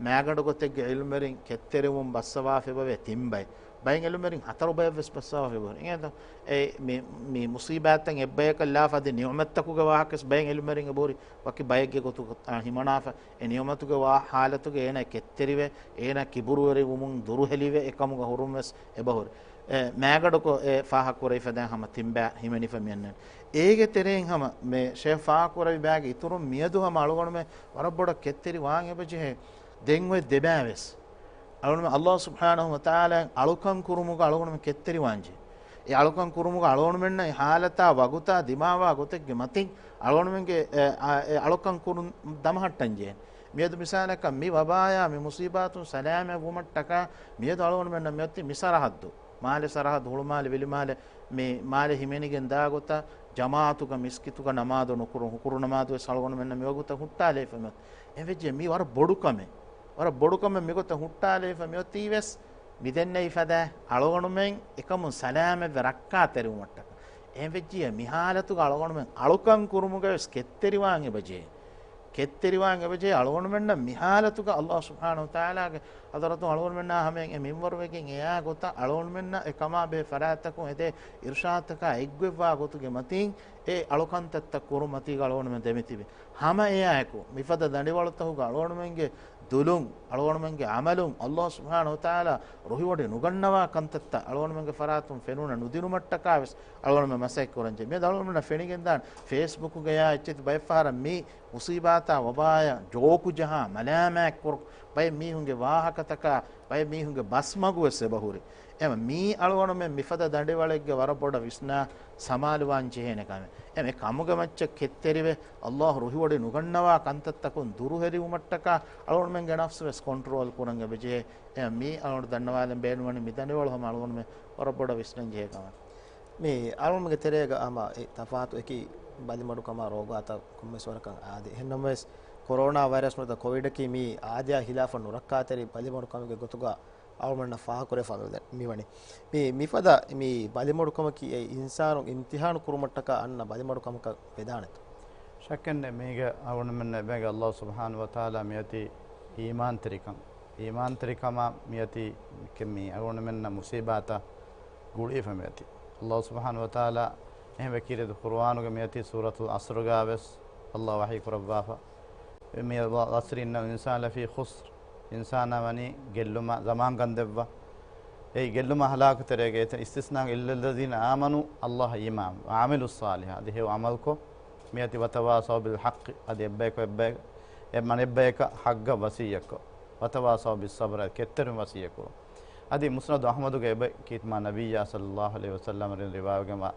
މާގަނޑު ގޮތެއްގެ އިލްމުވެރިން ކެތްތެރިވުން ބައްސަވާފަ އެބަވޭ ތިން ބައެއް. ބައެއް އިލްމުވެރިން ހަތަރު ބައެއް ވެސް ބައްސަވާފަ އެބަހުރި. އެނގޭތަ؟ އެ މި، މި މުސީބާތްތައް އެއްބަޔަކަށް ލާފަ އަދި ނިޢުމަތްތަކުގެ ވާހަކަ ވެސް ބައެއް އިލްމުވެރިން އެބަހުރި. ވަކި ބައެއްގެ ގޮތުގަ، އާ، ހިމަނާފަ އެ ނިޢުމަތުގެ ވާ ހާލަތުގަ އޭނާ ކެތްތެރިވެ، އޭނާ ކިބުރުވެރިވުމުން ދުރުހެލިވެ، އެކަމުގަ ހުރުން ވެސް އެބަހުރި. އެ، މާގަނޑުކޮށް އެ ފާހަގަކުރެވިފަދައިން ހަމަ ތިން ބައި ހިމެނިފަ މިއަންނަނީ. އޭގެ ތެރެއިން ހަމަ މި ޝޭޚް ފާހަގަކުރެއްވި ބައިގެ އިތުރުން މިއަދު ހަމަ އަޅުގަނޑުމެން ވަރަށް ބޮޑަށް ކެތްތެރިވާން އެބަޖެހޭ. ދެން އޮތް ދެ ބައި ވެސް އަޅުގަނޑުމެން ﷲ ސުބްޙާނަހޫ ވަތަޢާލާ އަޅުކަން ކުރުމުގަ އަޅުގަނޑުމެން ކެތްތެރިވާންޖެހޭ. އެ އަޅުކަން ކުރުމުގަ އަޅުގަނޑުމެންނަށް އެ ހާލަތާ ވަގުތާ ދިމާވާ ގޮތެއްގެ މަތިން އަޅުގަނޑުމެންގެ އެ، އާ، އެ އަޅުކަން ކުރުން ދަމަހައްޓަންޖެހޭ. މިއަދު މިސާލަކަށް މި ވަބާޔާ މި މުސީބާތުން ސަލާމަތް ވުމަށްޓަކާ މިއަދު އަޅުގަނޑުމެންނަށް މިއޮތީ މި ސަރަހައްދު، މާލެ ސަރަހައްދު، ހުޅުމާލެ، ވިލިމާލެ، މި މާލެ ހިމެނިގެން ދާ ގޮތަށް ޖަމާޢަތުގަ މިސްކިތުގަ ނަމާދު ނުކުރުން، ހުކުރު ނަމާދު ވެސް އަޅުގަނޑުމެންނަށް މިވަގުތަށް ހުއްޓާލައިފަ މިއޮތީ. އެހެންވެއްޖެ މީ ވަރަށް ބޮޑު ކަމެއް. ވަރަށް ބޮޑު ކަމެއް މިގޮތަށް ހުއްޓާލައިފަ މިއޮތީ ވެސް މިދެންނެވި ފަދަ އަޅުގަނޑުމެން އެކަމުން ސަލާމަތްވެ ރައްކާތެރިވުމަށްޓަކާ. އެހެންވެއްޖިއްޔާ މި ހާލަތުގަ އަޅުގަނޑުމެން އަޅުކަން ކުރުމުގަ ވެސް ކެތްތެރިވާން އެބަޖެހޭ. ކެތްތެރިވާން އެބަޖެހޭ އަޅުގަނޑުމެންނަށް މި ހާލަތުގަ ﷲ ސުބްޙާނަހޫ ވަތަޢާލާގެ ޙަޟްރަތުން އަޅުގަނޑުމެންނާ ހަމައިން އެ މިންވަރުވެގެން އެއާ ގޮތަށް އަޅުގަނޑުމެންނަށް އެ ކަމާ ބެހޭ ފަރާތްތަކުން އެދޭ އިރުޝާދުތަކާ އެއްގޮތްވާ ގޮތުގެ މަތީން އެ އަޅުކަންތައްތައް ކުރުމަތީގަ އަޅުގަނޑުމެން ދެމިތިބި. ހަމަ އެއާއެކު، މިފަދަ ދަނޑިވަޅުތަކުގަ އަޅުގަނޑުމެންގެ ދުލުން، އަޅުގަނޑުމެންގެ ޢަމަލުން، ﷲ ސުބްޙާނަހޫ ވަތަޢާލާ ރުހިވޮޑި ނުގަންނަވާ ކަންތައްތައް އަޅުގަނޑުމެންގެ ފަރާތުން ފެނުނަ ނުދިނުމަށްޓަކާ ވެސް އަޅުގަނޑުމެން މަސައްކަތް ކުރަންޖެހޭ. މިއަދު އަޅުގަނޑުމެންނަށް ފެނިގެންދާނެ ފޭސްބުކުގަޔާ އެއްޗެތި ބައެއްފަހަރަށް މި މުސީބާތާ ވަބާޔަށް ޖޯކު ޖަހާ މަލާމާތްކުރު ބައެއް މީހުންގެ ވާހަކަތަކާ، ބައެއް މީހުންގެ ބަސްމަގު ވެސް އެބަހުރި. އެމަ މީ އަޅުގަނޑުމެން މިފަދަ ދަނޑިވަޅެއްގެ ވަރަށް ބޮޑަށް ވިސްނާ ސަމާލުވާން ޖެހޭނެ ކަމެއް. އެމަ އެ ކަމުގެ މައްޗަށް ކެތްތެރިވެ، ﷲ ރުހިވޮޑި ނުގަންނަވާ ކަންތައްތަކުން ދުރުހެލިވުމަށްޓަކާ އަޅުގަނޑުމެންގެ ނަފްސު ވެސް ކޮންޓްރޯލް ކުރަން އެބަޖެހޭ. އެމަ މީ އަޅުގަނޑު ދަންނަވާލަން ބޭނުންވަނީ މި ދަނޑިވަޅު ހަމަ އަޅުގަނޑުމެން ވަރަށް ބޮޑަށް ވިސްނަން ޖެހޭ ކަމެއް. މި އަޅުގަނޑުމެންގެ ތެރޭގަ ހަމަ އެ ތަފާތު އެކި ބަލިމަޑުކަމާ ރޯގާތައް ކޮންމެސް ވަރަކަށް އާދޭ. އެހެންނަމަވެސް، ކޮރޯނާ ވައިރަސް ނުވަތަ ކޮވިޑަކީ މި އާދަޔާ ހިލާފަށް ނުރައްކާތެރި ބަލިމަޑުކަމެއްގެ ގޮތުގަ އަޅުގަނޑަށް ފާހަގަކުރެވިފަ މިވަނީ. މި، މިފަދަ މި ބަލިމަޑުކަމަކީ އެއީ އިންސާނުން އިމްތިޙާނު ކުރުމަށްޓަކާ އަންނަ ބަލިމަޑުކަމަކަށް ވެދާނެތޯ؟ ޝައްކެއް ނެތް، މީގަ އަޅުގަނޑުމެންނަށް އެބައިގެ ﷲ ސުބްޙާނަހޫ ވަތަޢާލާ މިއޮތީ އީމާންތެރިކަން. އީމާންތެރިކަމާ މިއޮތީ މި އަޅުގަނޑުމެންނަށް މުސީބާތަށް ގުޅިފަ މިއޮތީ. ﷲ ސުބްޙާނަހޫ ވަތަޢާލާ އެހެން ވެ ކީރިތި ޤުރުއާނުގެ މިއޮތީ ސޫރަތުލް ޢަޞްރުގަ ވެސް ﷲ ވަޙީ ކުރައްވާފަ. މި ވަ-، والعصر إن الإنسان لفي خسر. އިންސާނާ ވަނީ ގެއްލުމަށް ޒަމާން ގަންދެއްވާ. އެއީ ގެއްލުމާ ހަލާކު ތެރޭގަ އެތަން އިސްތިސްނާ إلا الذين آمنوا، ﷲ އަށް އީމާން، وعملوا الصالحات، އަދި ހެޔޮ ޢަމަލުކޮށް، މިއަދި وتواصوا بالحق، އަދި އެއްބަޔަކު އެއްބަޔަކަށް އެ މަނެއްބަޔަކަށް ޙައްޤަށް ވަޞިއްޔަތްކޮށް، وتواصوا بالصبر، އަދި ކެތްތެރިން ވަޞިއްޔަތްކުރުން. އަދި މުސްނަދު އަޙްމަދުގެ އެބަ ކީރިތި މާ ނަބިއްޔާ ޞައްލައްލާހު ޢަލައިހި ވަސައްލަމަ ރިވާވެގެންވާ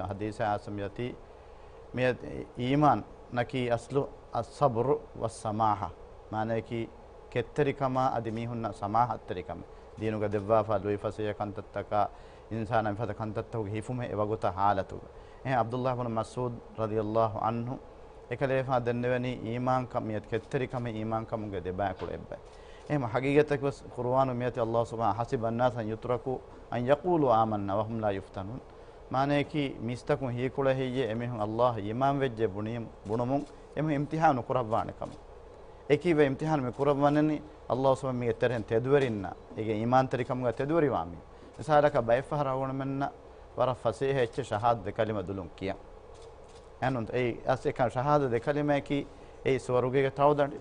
ޙަދީޘާ އާސަމް ޔަތީ މި އީމާން ނަކީ އަޞްލު الصبر والسماحة، މާނަޔަކީ ކެތްތެރިކަމާ އަދި މީހުންނަށް ސަމާޙަތްތެރިކަމެއް. ދީނުގަ ދެއްވާފާ ލުއިފަސޭހަ ކަންތައްތަކާ، އިންސާނާ މިފަދަ ކަންތައްތަކުގެ ހިފުމެއް އެވަގުތާ ޙާލަތުގަ. އެހެން ޢަބްދުﷲ ބުނު މަސްޢޫދު ރަޟިޔަﷲ ޢަންހު އެކަލޭފާ ދެންނެވެނީ އީމާންކަން މިއަދު ކެތްތެރިކަމެއް އީމާންކަމުގެ ދެބައިކުޅަ އެއްބައި. އެހެން ޙަޤީޤަތަކީ ވެސް ޤުރުއާނު މިއޮތީ ﷲ ސުބްޙާނަހޫ، حسب الناس أن يتركوا أن يقولوا آمنا وهم لا يفتنون. މާނަޔަކީ މީސްތަކުން ހީކުޅެ ހެއްޔޭ އެމީހުން ﷲ އަށް އީމާންވެއްޖެ ބުނީ، ބުނުމުން އެމީހުން އިމްތިޙާނު ނުކުރައްވާނެ ކަމަށް. އެކީ ވެ އިމްތިޙާނު މި ކުރައްވަނީ ﷲ ސުބްޙާނަހޫ މީގެ ތެރެއިން ތެދުވެރިންނާ، އޭގެ އީމާންތެރިކަމުގަ ތެދުވެރިވާ މީހުން. މިސާލަކަށް ބައެއްފަހަރަށް އަޅުގަނޑުމެންނަށް ވަރަށް ފަސޭހަ އެއްޗެއް ޝަހާދަ ދެ ކަލިމަ ދުލުން ކިޔަން. އެހެންނޫންތަ؟ އެއީ އަސް އެކަން ޝަހާދަ ދެ ކަލިމައަކީ އެއީ ސުވަރުގޭގެ ތަޅުދަނޑި.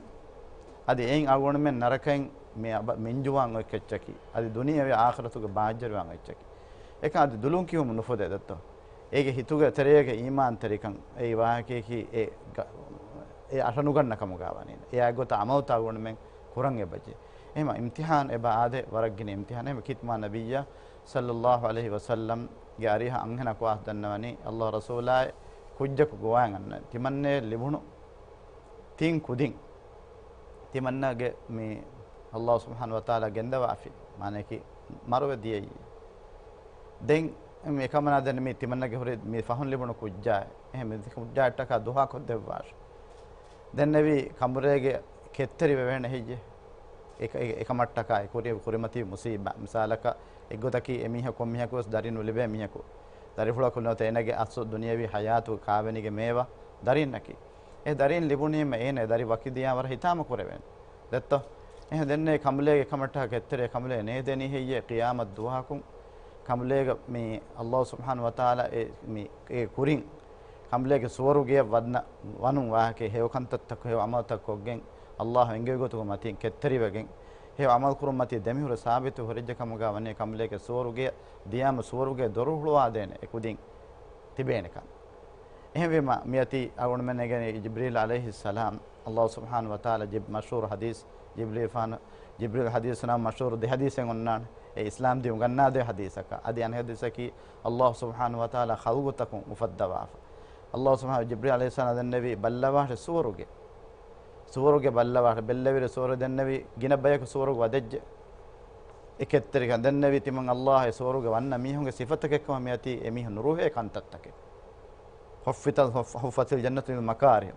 އަދި އެއިން އަޅުގަނޑުމެން ނަރަކައިން މި އަބަ-، މިންޖުވާން އޮތް އެއްޗަކީ. އަދި ދުނިޔެވީ އާޚިރަތުގެ ބާއްޖަވެރިވާން އެއްޗަކީ. އެކަން އަދި ދުލުން ކިޔުމުން ނުފުދޭ ދެއްތޯ؟ އޭގެ ހިތުގެ ތެރޭގެ އީމާންތެރިކަން އެއީ ވާހަކަޔަކީ އެ ގަ-، އެ އަށަނުގަންނަ ކަމުގަ ވަނީ. އެއާ ގޮތަށް އަމަލުތައް އަޅުގަނޑުމެން ކުރަން އެބަޖެ. އެހެން އިމްތިޙާން އެބަ އާދޭ ވަރަށް ގިނަ އިމްތިޙާނެއް. އެހެން ކީރިތި މާ ނަބިއްޔާ ޞައްލައްލާހު ޢަލައިހި ވަސައްލަމްގެ އަރިހަށް އަންހެނަކު އައިސް ދަންނަވަނީ، ﷲ ރަސޫލާއޭ ކުއްޖަކު ގޮވާން އަންނަ. ތިމަންނަޔަށް ލިބުނު ތިން ކުދިން ތިމަންނަގެ މި ﷲ ސުބްޙާނަހޫ ވަތަޢާލާ ގެންދަވާފި. މާނަޔަކީ މަރުވެ ދިޔައީ. ދެން މި އެކަމަނާ ދެން މި ތިމަންނަގެ ހުރި މި ފަހުން ލިބުނު ކުއްޖާއޭ. އެހެން މި ކުއްޖާއަށްޓަކާ ދުޢާ ކޮށްދެއްވާށި. ދެންނެވި ކަނބުރޭގެ ކެތްތެރި ވެވޭނެ ހެއްޔޭ؟ އެކަ-، އެ-، އެކަމަށްޓަކާ އެ ކުރި-، ކުރިމަތިވި މުސީބާ. މިސާލަކަށް އެއްގޮތަކީ އެމީހަކު ކޮންމީހަކު ވެސް ދަރި ނުލިބޭ މީހަކު. ދަރިފުޅަކު ނުވަތަ އޭނަގެ އަސްލު ދުނިޔަވީ ޙަޔާތުގެ ކާވެނީގެ މޭވާ ދަރީންނަކީ. އެ ދަރީން ލިބުނީމަ އޭނަ އެ ދަރި ވަކި ދިޔާ ވަރަށް ހިތާމަ ކުރެވޭނެ. ދެއްތޯ؟ އެހެން ދެންނެވި ކަނބުލޭގެ ކަމަށްޓަކާ ކެތްތެރި ކަނބުލޭ ނޭދެނީ ހެއްޔޭ ޤިޔާމަތް ދުވަހަކުން؟ ކަނބުލޭގަ މި ﷲ ސުބްޙާނަހޫ ވަތަޢާލާ އެ މި އެ ކުރިން ކަނބުލޭގެ ސުވަރުގެއަށް ވަންނަ ވަނުން ވާހަކަ ހެޔޮ ކަންތައްތަކު ހެޔޮ ޢަމަލުތައް ކޮށްގެން ﷲ އެންގެވި ގޮތުގެ މަތިން ކެތްތެރިވެގެން ހެޔޮ ޢަމަލު ކުރުން މަތީ ދެމިހުރެ ސާބިތު ހުރެއްޖެ ކަމުގަ ވަނީ ކަނބުލޭގެ ސުވަރުގެ ދިޔާމަ ސުވަރުގެ ދޮރު ހުޅުވާދޭނެ އެ ކުދިން ތިބޭނެކަން. އެހެންވީމަ، މިއޮތީ އަޅުގަނޑުމެން އެނގެނީ ޖިބްރީލް ޢަލައިހިއްސަލާމް، ﷲ ސުބްޙާނަހޫ ވަތަޢާލާ ޖިބް-، މަޝްހޫރު ޙަދީޘް، ޖިބްރީލް ފާނު، ޖިބްރީލް ޙަދީޘް ނަމަ މަޝްހޫރު ދެ ޙަދީޘެއް އޮންނާނެ. އެ އިސްލާމް ދީން އުނގަންނާދޭ ޙަދީޘަކަށް. އަދި އަނެއް ޙަދީޘަކީ، ﷲ ސުބްޙާނަހޫ ވަތަޢާލާ ޚަލްޤުތަކުން އުފައްދަވާފަ. ﷲ ސުބްޙާނަހޫ ޖިބްރީލް ޢަލައިހިއްސަލާމް ދެންނެވީ ބައްލަވާށޭ ސުވަރުގެ. ސުވަރުގެ ބައްލަވާށޭ. ބެއްލެވިރި ސުވަރު ދެންނެވީ ގިނަ ބަޔަކު ސުވަރުގެ ވަދެއްޖެ. އެ ކެތްތެރިކަން ދެންނެވީ ތިމަން ﷲ އެ ސުވަރުގެ ވަންނަ މީހުންގެ ސިފަތަކެއްކަމަށް މިއޮތީ އެ މީހުން ނުރުހޭ ކަންތައްތަކެއް. ޙުއްފިތަލް، ޙުއްފަ-، ޙުއްފަތިލް ޖަންނަތު ބިލް މަކާރިހު.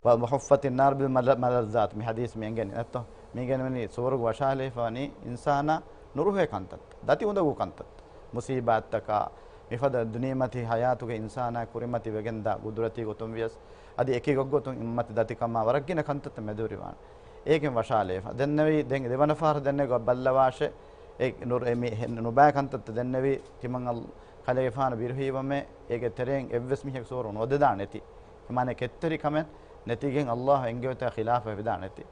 ވަ-، ވަ ޙުއްފަތިން ނާރު ބިލް މަލަ-، މަލައްޒާތު. މި ޙަދީޘް މި އެނގެނީ ނަތްތޯ؟ މި އެނގެންވަނީ ސުވަރުގެ ވަށާލައިފަ ވަނީ އިންސާނާ ނުރުހޭ ކަންތައް، ދަތި އުނދަގޫ ކަންތައް. މުޞީބާތްތަކާ، މިފަދަ ދުނިޔެމަތީ ޙަޔާތުގެ އިންސާނާ ކުރިމަތި ވެގެންދާ ގުދުރަތީ ގޮތުން ވިޔަސް، އަދި އެކި ގޮށްގޮތުން އުއްމަތި ދަތިކަމާ ވަރަށް ގިނަ ކަންތައްތައް މެދުވެރިވާނެ. އޭގެން ވަށާލައިފަ. ދެންނެވީ، ދެން ދެވަނަ ފަހަރު ދެންނެވި ބައްލަވާށޭ، އެ ނުރު-، އެ މި ހެ-، ނުބައި ކަންތައްތައް ދެންނެވީ ތިމަން އަލް-، ކަލޭގެފާނު ބިރުހީވަމޭ، އޭގެ ތެރެއިން އެއްވެސް މީހަކު ސުވަރު ނުވަދެދާނެތީ. އެ މާނަ ކެތްތެރިކަމެއް ނެތިގެން ﷲ އެންގެވޭތާ ޚިލާފަށް ވެދާނެތީ.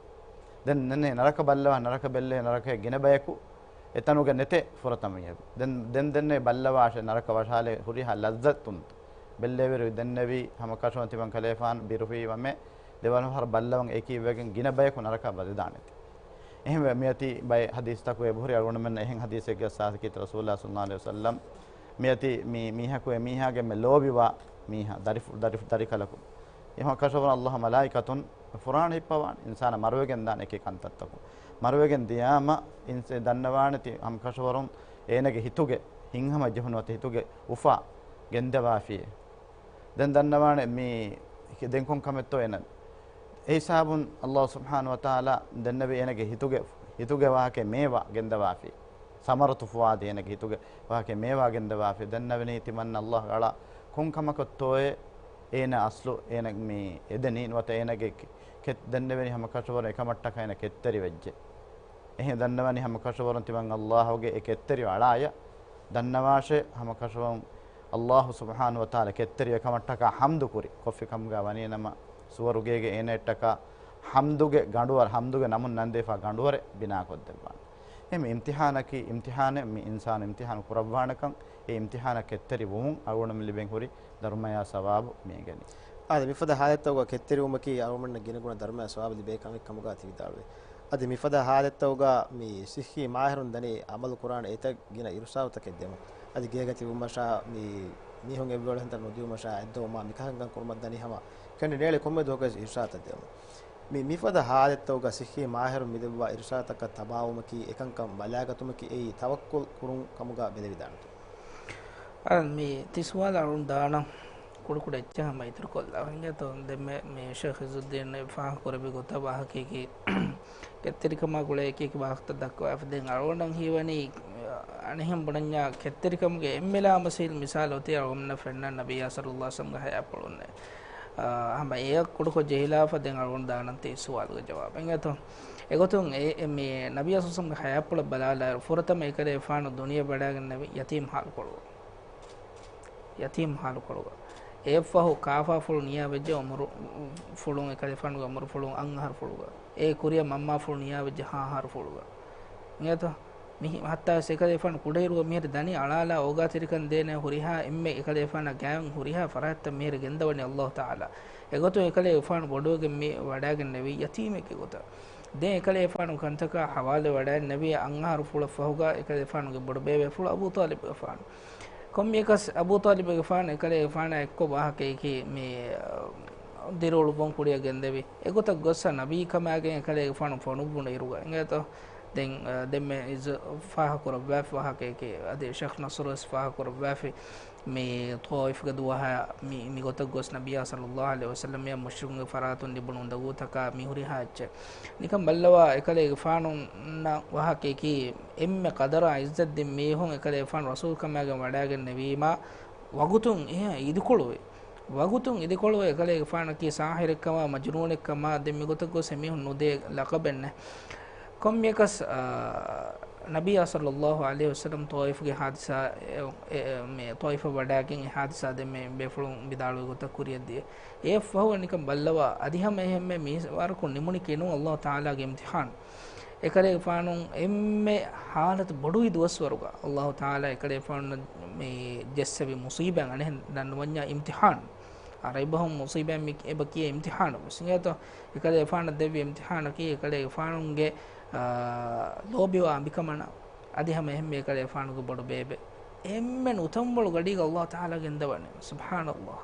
ދެން ދެންނެވި ނަރަކަ ބައްލަވާ، ނަރަކަ ބެއްލޭ، ނަރަކަ ގިނަ ބަޔަކު އެތަނުގަ ނެތޭ ފުރަތަމަ މީހަކު. ދެން، ދެން ދެންނެވި ބައްލަވާށޭ ނަރަކަ ވަށާލޭ ހުރިހާ ލައްޒަތުން ބެއްލެވިރު ދެންނެވީ ހަމަ ކަށަވަރުން ތިމަން ކަލޭފާން ބިރުހީވަމޭ، ދެވަނަ ފަހަރު ބައްލަވަން އެކީވެގެން ގިނަ ބަޔަކު ނަރަކަ ވަދެދާނެތީ. އެހެންވެ މިއޮތީ ބައެއް ޙަދީޘްތަކު އެބަހުރި އަޅުގަނޑުމެންނަށް އެހެން ޙަދީޘެއްގެ ސާސިކީތަ ރަސޫލާ ޞައްލަﷲ ޢަލައިހި ވަސައްލަމް މިއޮތީ މި މީހަކު އެ މީހާގެ މެ ލޯބިވާ މީހާ ދަރިފު-، ދަރިފު-، ދަރިކަލަކު. އެހެން ކަށަވަރުން ﷲ މަލާއިކަތުން ފުރާނަ ހިއްޕަވާނެ އިންސާނާ މަރުވެގެން ދާނެ އެކި ކަންތައްތަކުން. މަރުވެގެން ދިޔާމަ އިންސަ-، ދަންނަވާނެތީ ހަމަ ކަށަވަރުން އޭނަގެ ހިތުގެ ހިތްހަމަ ޖެހުނު އޮތީ ހިތުގެ އުފާ ގެންދަވާފިޔޭ. ދެން ދަންނަވާނެ މީ ދެން ކޮން ކަމެއްތޯ އޭނަ. އެ ހިސާބުން ﷲ ސުބްޙާނަހޫ ވަތަޢާލާ ދެންނެވި އޭނަގެ ހިތުގެ، ހިތުގެ ވާހަކަ މޭވާ ގެންދަވާފި. ސަމަރަތު ފުއާދި އޭނަގެ ހިތުގެ ވާހަކަ މޭވާ ގެންދަވާފި. ދެންނެވެނީ ތިމަން ﷲ އަޅާ ކޮން ކަމަކަށްތޯއޭ އޭނަ އަސްލު އޭނަ މީ އެދެނީ ނުވަތަ އޭނަގެ ކެ-، ކެތް ދެންނެވެނީ ހަމަ ކަށަވަރު އެކަމަށްޓަކާ އޭނަ ކެތްތެރިވެއްޖެ. އެހެން ދަންނަވަނީ ހަމަ ކަށަވަރުން ތިމަން ﷲ ގެ އެ ކެތްތެރިވުން އަޅާޔަށް ދަންނަވާށޭ. ހަމަ ކަށަވަރުން ﷲ ސުބްޙާނަހޫ ވަތަޢާލާ ކެތްތެރިވެ ކަމަށްޓަކާ ޙަމްދު ކުރި. ކޮށްފި ކަމުގަ ވަނީ ނަމަ ސުވަރުގޭގެ އޭނައަށްޓަކާ ޙަމްދުގެ ގަނޑުވަރ، ޙަމްދުގެ ނަމުން ނަންދެފާ ގަނޑުވަރެއް ބިނާކޮށްދެއްވާނެ. އެހެން އިމްތިޙާނަކީ، އިމްތިޙާނެއް މި އިންސާނު އިމްތިޙާނު ކުރައްވާނެކަން، އެ އިމްތިޙާނަށް ކެތްތެރިވުމުން އަޅުގަނޑުމެން ލިބެން ހުރި ދަރުމަޔާ ސަވާބު މި އެނގެނީ. އާދެ، މިފަދަ ޙާލަތްތަކުގަ ކެތްތެރިވުމަކީ އަޅުގަނޑަށް ގިނަގުނަ ދަރުމަޔާ ސަވާބު ލިބޭ ކަމެއް ކަމުގަ ތި ވިދާޅުވޭ. އަދި މިފަދަ ޙާލަތްތަކުގަ މި ޞިއްޙީ މާހިރުން ދަނީ ޢަމަލު ކުރާނެ އެތައް ގިނަ އިރުޝާދުތަކެއް ދެމުން. އަދި ގޭގަ ތިބުމަށާ މި މީހުން އެއްވެވަޅު ހަނދާން ނުދިއުމަށާ އެއްދަވުމާ މިކަހަންކަން ކުރުމަށް ދަނީ ހަމަ ކެނޑި ނޭޅި ކޮންމެ ދުވަހަކަށް އިރުޝާދުތައް ދެމުން. މި، މިފަދަ ޙާލަތްތަކުގަ ޞިއްޙީ މާހިރުން މިދެއްވާ އިރުޝާދުތަކަށް ތަބާވުމަކީ އެކަންކަން ބަލާގަތުމަކީ އެއީ ތަވައްކުލް ކުރުން ކަމުގަ ބެލެވިދާނެތޯ؟ އަ، މި ތި ސުވާލު އަޅުން ދާނަން ކުޑަކުޑަ އެއްޗެއް ހަމަ އިތުރުކޮށްލާ. އިނގޭތޯ ދެންމެ މި ޝޭޚް ޢިއްޒުއްދީން ފާހަގަކުރެއްވި ގޮތަށް ވާހަކައަކީ ކެތްތެރިކަމާ ގުޅޭ އެކި އެކި ވާހަކަތައް ދައްކަވާފަ. ދެން އަޅުގަނޑަށް ހީވަނީ، އަނެއްހެން ބުނަންޏާ ކެތްތެރިކަމުގެ އެންމެ ލާމަސީލު މިސާލު އޮތީ އަޅުގަނޑަށް ފެންނަ ނަބިއްޔާ ޞައްލަﷲ ޢަލައިހި ވަސައްލަމްގެ ޙަޔާތްޕުޅުންނޭ. އާ، ހަމަ އެއަށް ކުޑަކޮށް ޖެހިލާފަ ދެން އަޅުގަނޑު ދާނަން ތި ސުވާލުގެ ޖަވާބު. އިނގޭތޯ؟ އެގޮތުން އެ، އެ މި ނަބިއްޔާ ޞައްލަﷲ ޢަލައިހި ވަސައްލަމްގެ ޙަޔާތްޕުޅަށް ބަލާލާއިރު ފުރަތަމަ އެކަލޭގެފާނު ދުނިޔެ ވަޑައިގެންނެވި ޔަތީމް ޙާލުކޮޅުގަ. ޔަތީމް ޙާލުކޮޅުގަ. އެއަށްފަހު ކާފާފުޅު ނިޔާވެއްޖެ ޢުމުރު ފުޅުން، އެކަލޭގެފާނުގެ ޢުމުރު ފުޅުން އަށް އަހަރު ފުޅުގަ. އޭ ކުރިއަށް މަންމާފުޅު ނިޔާވެއްޖެ ހަ އަހަރު ފުޅުގަ. އިނގޭތޯ؟ މި ހަތްތާވެސް އެކަލޭގެފާނު ކުޑައިރުގަ މިހިރަ ދަނީ އަޅާލާ އޯގާތެރިކަން ދޭނެ ހުރިހާ އެންމެ އެކަލޭގެފާނާ ގާތް ހުރިހާ ފަރާތްތައް މިހިރަ ގެންދަވަނީ ﷲ ތަޢާލާ. އެގޮތުން އެކަލޭގެފާނު ބޮޑުވެގެން މި ވަޑައިގެންނެވީ ޔަތީމެއްގެ ގޮތަށް. ދެން އެކަލޭގެފާނު ކަންތަކާ ޙަވާލުވެވަޑައިންނެވީ އަށް އަހަރު ފުޅަށްފަހުގަ އެކަލޭގެފާނުގެ ބޮޑުބޭބޭފުޅު އަބޫ ޠާލިބުގެފާނު. ކޮންމެއަކަސް އަބޫ ޠާލިބުގެފާނު އެކަލޭގެފާނާ އެއްކޮށް ވާހަކައަކީ މި، އަ، ދިރިއުޅުއްވުން ކުރިއަށް ގެންދެވި. އެގޮތަށް ގޮއްސަ ނަބީކަމާގެން އެކަލޭގެފާނު ފޮނުއްވުނު އިރުގަ. އިނގޭތޯ؟ ދެން، އަ، ދެންމެ އިޒު ފާހަގަކުރައްވާފި ވާހަކައަކީ، އަދި ޝޭޚް ނަޞްރު ވެސް ފާހަގަކުރައްވާފި. މި ޠާއިފްގެ ދުވަހަށް މި، މިގޮތަށް ގޮސް ނަބިއްޔާ ޞައްލަﷲ ޢަލައިހި ވަސައްލަމް އެ މުޝްރިކުންގެ ފަރާތުން ލިބުނު އުނދަގޫތަކާ މި ހުރިހާ އެއްޗެއް. ނިކަން ބައްލަވާ އެކަލޭގެފާނުންނަށް ވާހަކައަކީ އެންމެ ޤަދަރާ ޢިއްޒަތްދިން މީހުން އެކަލޭގެފާނު ރަސޫލުކަމާގެން ވަޑައިގެންނެވީމާ ވަގުތުން އެހާ އިދިކޮޅުވި. ވަގުތުން އިދިކޮޅުވި އެކަލޭގެފާނަކީ ސާހިރެއްކަމާ، މަޖުނޫނެއްކަމާ، ދެން މިގޮތަށް ގޮސް އެމީހުން ނުދޭ ލަޤަބެއް ނެތް. ކޮންމެއަކަސް، އާ، ނަބިއްޔާ ޞައްލައްލާހު ޢަލައިހި ވަސައްލަމް ޠާއިފުގެ ޙާދިސާ، އެ، އެ، އެ، މި ޠާއިފަށް ވަޑާގެން އެ ޙާދިސާ ދެން މި ބޭފުޅުން ވިދާޅުވި ގޮތަށް ކުރިއަށް ދިޔަ. އެއަށްފަހު ނިކަން ބައްލަވާ، އަދި ހަމަ އެހެންމެ މީސް ވަރަކުން ނިމުނީކީ ނޫން، ﷲ ތަޢާލާގެ އިމްތިޙާން. އެކަލޭގެފާނު އެންމެ ޙާލަތު ބޮޑުވި ދުވަސްވަރުގަ ﷲ ތަޢާލާ އެކަލޭގެފާނު މި ޖެއްސެވި މުޞީބާ އަނެއްހެން ދަންނަވަންޏާ އިމްތިޙާން. ޢަރަބިބަހުން މުޞީބާ މި އެބަ ކިޔޭ އިމްތިޙާނު ވެސް. އިނގޭތޯ، އެކަލޭގެފާނަށް ދެއްވި އިމްތިޙާނަކީ އެކަލޭގެފާނުގެ، އާ، ލޯބިވާ އަނބިކަމަނާ. އަދި ހަމަ އެހެންމެ އެކަލޭގެފާނުގެ ބޮޑު ބޭބެ. އެންމެ ނުތަންވަޅު ގަޑީގަ ﷲ ތަޢާލާ ގެންދަވަނީ. ސުބްޙާނަﷲ.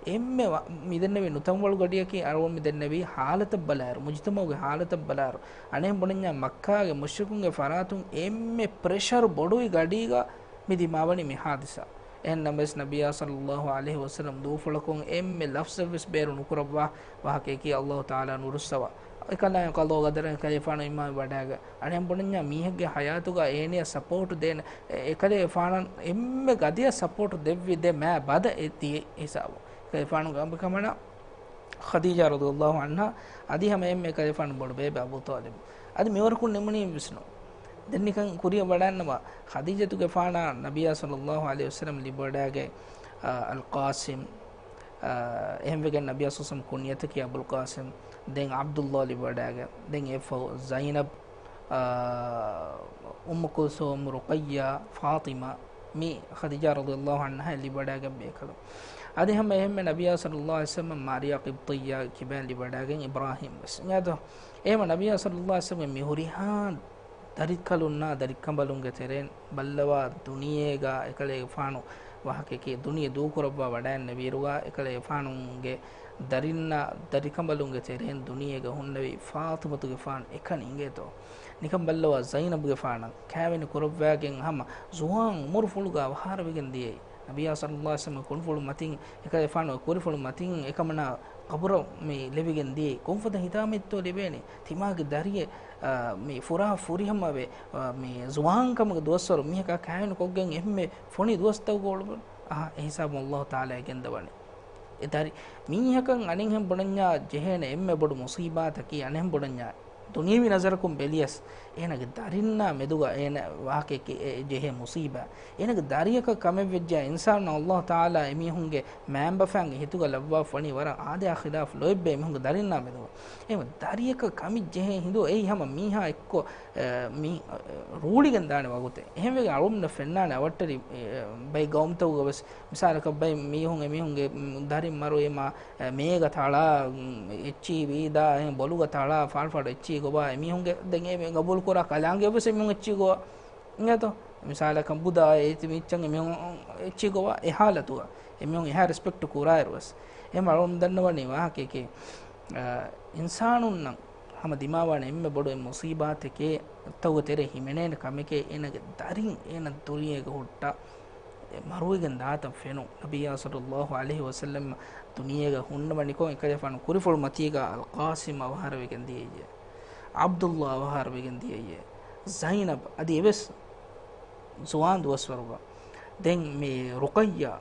އެންމެ ވަ-، މި ދެންނެވި ނުތަންވަޅު ގަޑިއަކީ އަޅުގަނޑު މި ދެންނެވި ޙާލަތަށް ބަލާއިރު، މުޖުތަމަޢުގެ ޙާލަތަށް ބަލާއިރު، އަނެއް ބުނަންޏާ މައްކާގެ މުޝްރިކުންގެ ފަރާތުން އެންމެ ޕްރެޝަރު ބޮޑުވި ގަޑީގަ މި ދިމާވަނީ މި ޙާދިސާ. އެހެންނަމަވެސް ނަބިއްޔާ ޞައްލައްލާހު ޢަލައިހި ވަސައްލަމް ދޫފުޅަކުން އެންމެ ލަފްޒެއްވެސް ބޭރު ނުކުރައްވާ ވާހަކައަކީ ﷲ ތަޢާލާ ނުރުއްސަވާ. އެކަލާނގެ ޤަޟާ ޤަދަރަށް އެކަލޭގެފާނު އީމާން ވަޑާގަ. އަނެއް ބުނަންޏާ މީހެއްގެ ޙަޔާތުގަ އޭނަޔަށް ސަޕޯޓު ދޭނެ، އެ-، އެކަލޭގެފާނަށް އެންމެ ގަދަޔަށް ސަޕޯޓު ދެއްވި ދެ މާ ބަދަ އެ ދިޔަ ހިސާބު. އެކަލޭގެފާނުގެ އަނބިކަމަނާ ޚަދީޖާ ރަޟިޔައްލާހު ޢަންހާ، އަދި ހަމަ އެންމެ އެކަލޭގެފާނު ބޮޑު ބޭބެ އަބޫ ޠާލިބު. އަދި މިވަރަކުން ނިމުނީ ވެސްނު. ދެން ނިކަން ކުރިއަށް ވަޑާންނަމަ، ޚަދީޖަތުގެފާނާ ނަބިއްޔާ ޞައްލައްލާހު ޢަލައިހި ވަސައްލަމް ލިބިވަޑާގެ، އާ، އަލްޤާސިމް، އާ، އެހެންވެގެން ނަބިއްޔާ ޞައްލައްލާހު ޢަލައިހި ވަސައްލަމް ކުންޔަތަކީ އަބުލް ޤާސިމް، ދެން ޢަބްދުﷲ ލިބިވަޑާގެ، ދެން އެއަށްފަހު ޒައިނަބް، އާ، އުއްމު ކުލްސޫމް، ރުޤައްޔާ، ފާޠިމާ، މި ޚަދީޖާ ރަޟިޔައްލާހު ޢަންހާ ލިބިވަޑާގެން ބޭކަލުން. އަދި ހަމަ އެހެންމެ ނަބިއްޔާ ޞައްލައްލާހު ޢަލައިހި ވަސައްލަމް މާރިޔާ ޤިބްޠިއްޔާ ކިބައިން ލިބިވަޑާގެން އިބްރާހީމް ވެސް. އެހެންވީމަ ނަބިއްޔާ ޞައްލައްލާހު ޢަލައިހި ވަސައްލަމް މި ހުރިހާ ދަރިކަލުންނާ ދަރިކަނބަލުންގެ ތެރެއިން ބައްލަވާ ދުނިޔޭގަ އެކަލޭގެފާނު ވާހަކައަކީ ދުނިޔެ ދޫކުރައްވާ ވަޑައިންނެވިއިރުގަ އެކަލޭގެފާނުގެ ދަރިންނާ ދަރިކަނބަލުންގެ ތެރެއިން ދުނިޔޭގަ ހުންނެވި ފާޠިމަތުގެފާނު އެކަނި އިނގޭތޯ. ނިކަން ބައްލަވާ ޒައިނަބުގެފާނަށް ކާވެނި ކުރައްވާގެން ހަމަ ޒުވާން ޢުމުރުފުޅުގަ އަވަހާރަވެގެން ދިޔައީ. ނަބިއްޔާ ޞައްލައްލާހު ޢަލައިހި ވަސައްލަމްގެ ކުރިންފުޅު މަތިން އެކަލޭގެފާނުގެ ކުރިންފުޅު މަތިން އެކަމަނާ ޤަބުރަށް މި ލެވިގެން ދިޔައީ. ކޮންފަދަ ހިތާމައެއްތޯ ލިބޭނީ؟ ތިމާގެ ދަރިއެއް، އާ، މި ފުރާ ފުރިހަމަވެ، އާ، މި ޒުވާންކަމުގެ ދުވަސްވަރު މީހަކާ ކާވެނި ކޮށްގެން އެންމެ ފޮނި ދުވަސްތަކުގަ އުޅުއްވުން. އާ، އެ ހިސާބުން ﷲ ތަޢާލާ ގެންދަވަނީ. އެ ދަރި، މީހަކަށް އަނެއްހެން ބުނަންޏާ ޖެހޭނެ އެންމެ ބޮޑު މުޞީބާތަކީ، އަނެއްހެން ބުނަންޏާ ދުނިޔެވީ ނަޒަރަކުން ބެލިޔަސް، އޭނަގެ ދަރިންނާ މެދުގަ އޭނަ ވާހަކައެކޭ އެ ޖެހޭ މުޞީބާ. އޭނަގެ ދަރިޔަކަށް ކަމެއް ވެއްޖެޔާ، އިންސާނުންނަށް ﷲ ތަޢާލާ އެމީހުންގެ މައިންބަފައިން ހިތުގަ ލައްވާފަ ވަނީ ވަރަށް އާދަޔާ ޚިލާފު ލޯތްބޭ މީހުންގެ ދަރިންނާ މެދުގަ. އެހެންވެ، ދަރިޔަކަށް ކަމެއް ޖެހޭ ހިނދު އެއީ ހަމަ މީހާ އެއްކޮށް، އެ، މި، އެ، ރޫޅިގެން ދާނެ ވަގުތެއް. އެހެންވެގެން އަޅުގަނޑަށް ފެންނާނެ އަވަށްޓެރި، އެ، ބައެއް ގައުމުތަކުގަ ވެސް މިސާލަކަށް ބައެއް މީހުން އެމީހުންގެ، މް، ދަރިން މަރުވީމާ، އެ، މޭގަ ތަޅާ، މް، އެއްޗިހި ވީދާ، އެ، ބޮލުގަ ތަޅާ، ފާޅުފާޅު އެއްޗިހި ގޮވާ، އެމީހުންގެ ދެން އެ ގަބޫލު ކުރާ ކަލާނގެ ވެސް އެމީހުން އެއްޗިހި ގޮވާ. އިނގޭތޯ؟ މިސާލަކަށް ބުދާ އޭތި މިއްޗަށް އެމީހުން އެއްޗިހި ގޮވާ އެ ހާލަތުގަ. އެމީހުން އެހާ ރެސްޕެކްޓް ކުރާއިރު ވެސް. އެހެން އަޅުގަނޑު ދަންނަވަނީ ވާހަކައެކޭ. އާ، އިންސާނުންނަށް ހަމަ ދިމާވާނެ އެންމެ ބޮޑު އެއް މުޞީބާތެކޭ، ތައުގެ ތެރޭ ހިމެނޭނެ ކަމެކޭ، އޭނަގެ ދަރިން އޭނަ ދުނިޔޭގަ ހުއްޓާ، އެ މަރުވެގެން ދާތަން ފެނުން. ނަބިއްޔާ ޞައްލައްލާހު ޢަލައިހި ވަސައްލަމް ދުނިޔޭގަ ހުންނަވަނިކޮށް، އެކަލޭގެފާނު ކުރިފުޅު މަތީގަ އަލްޤާސިމް އަވަހާރަވެގެން ދިޔައީ. ޢަބްދުﷲ އަވަހާރަވެގެން ދިޔައީ. ޒައިނަބް އަދި އެވެސް ޒުވާން ދުވަސްވަރުގަ. ދެން މި ރުޤައްޔާ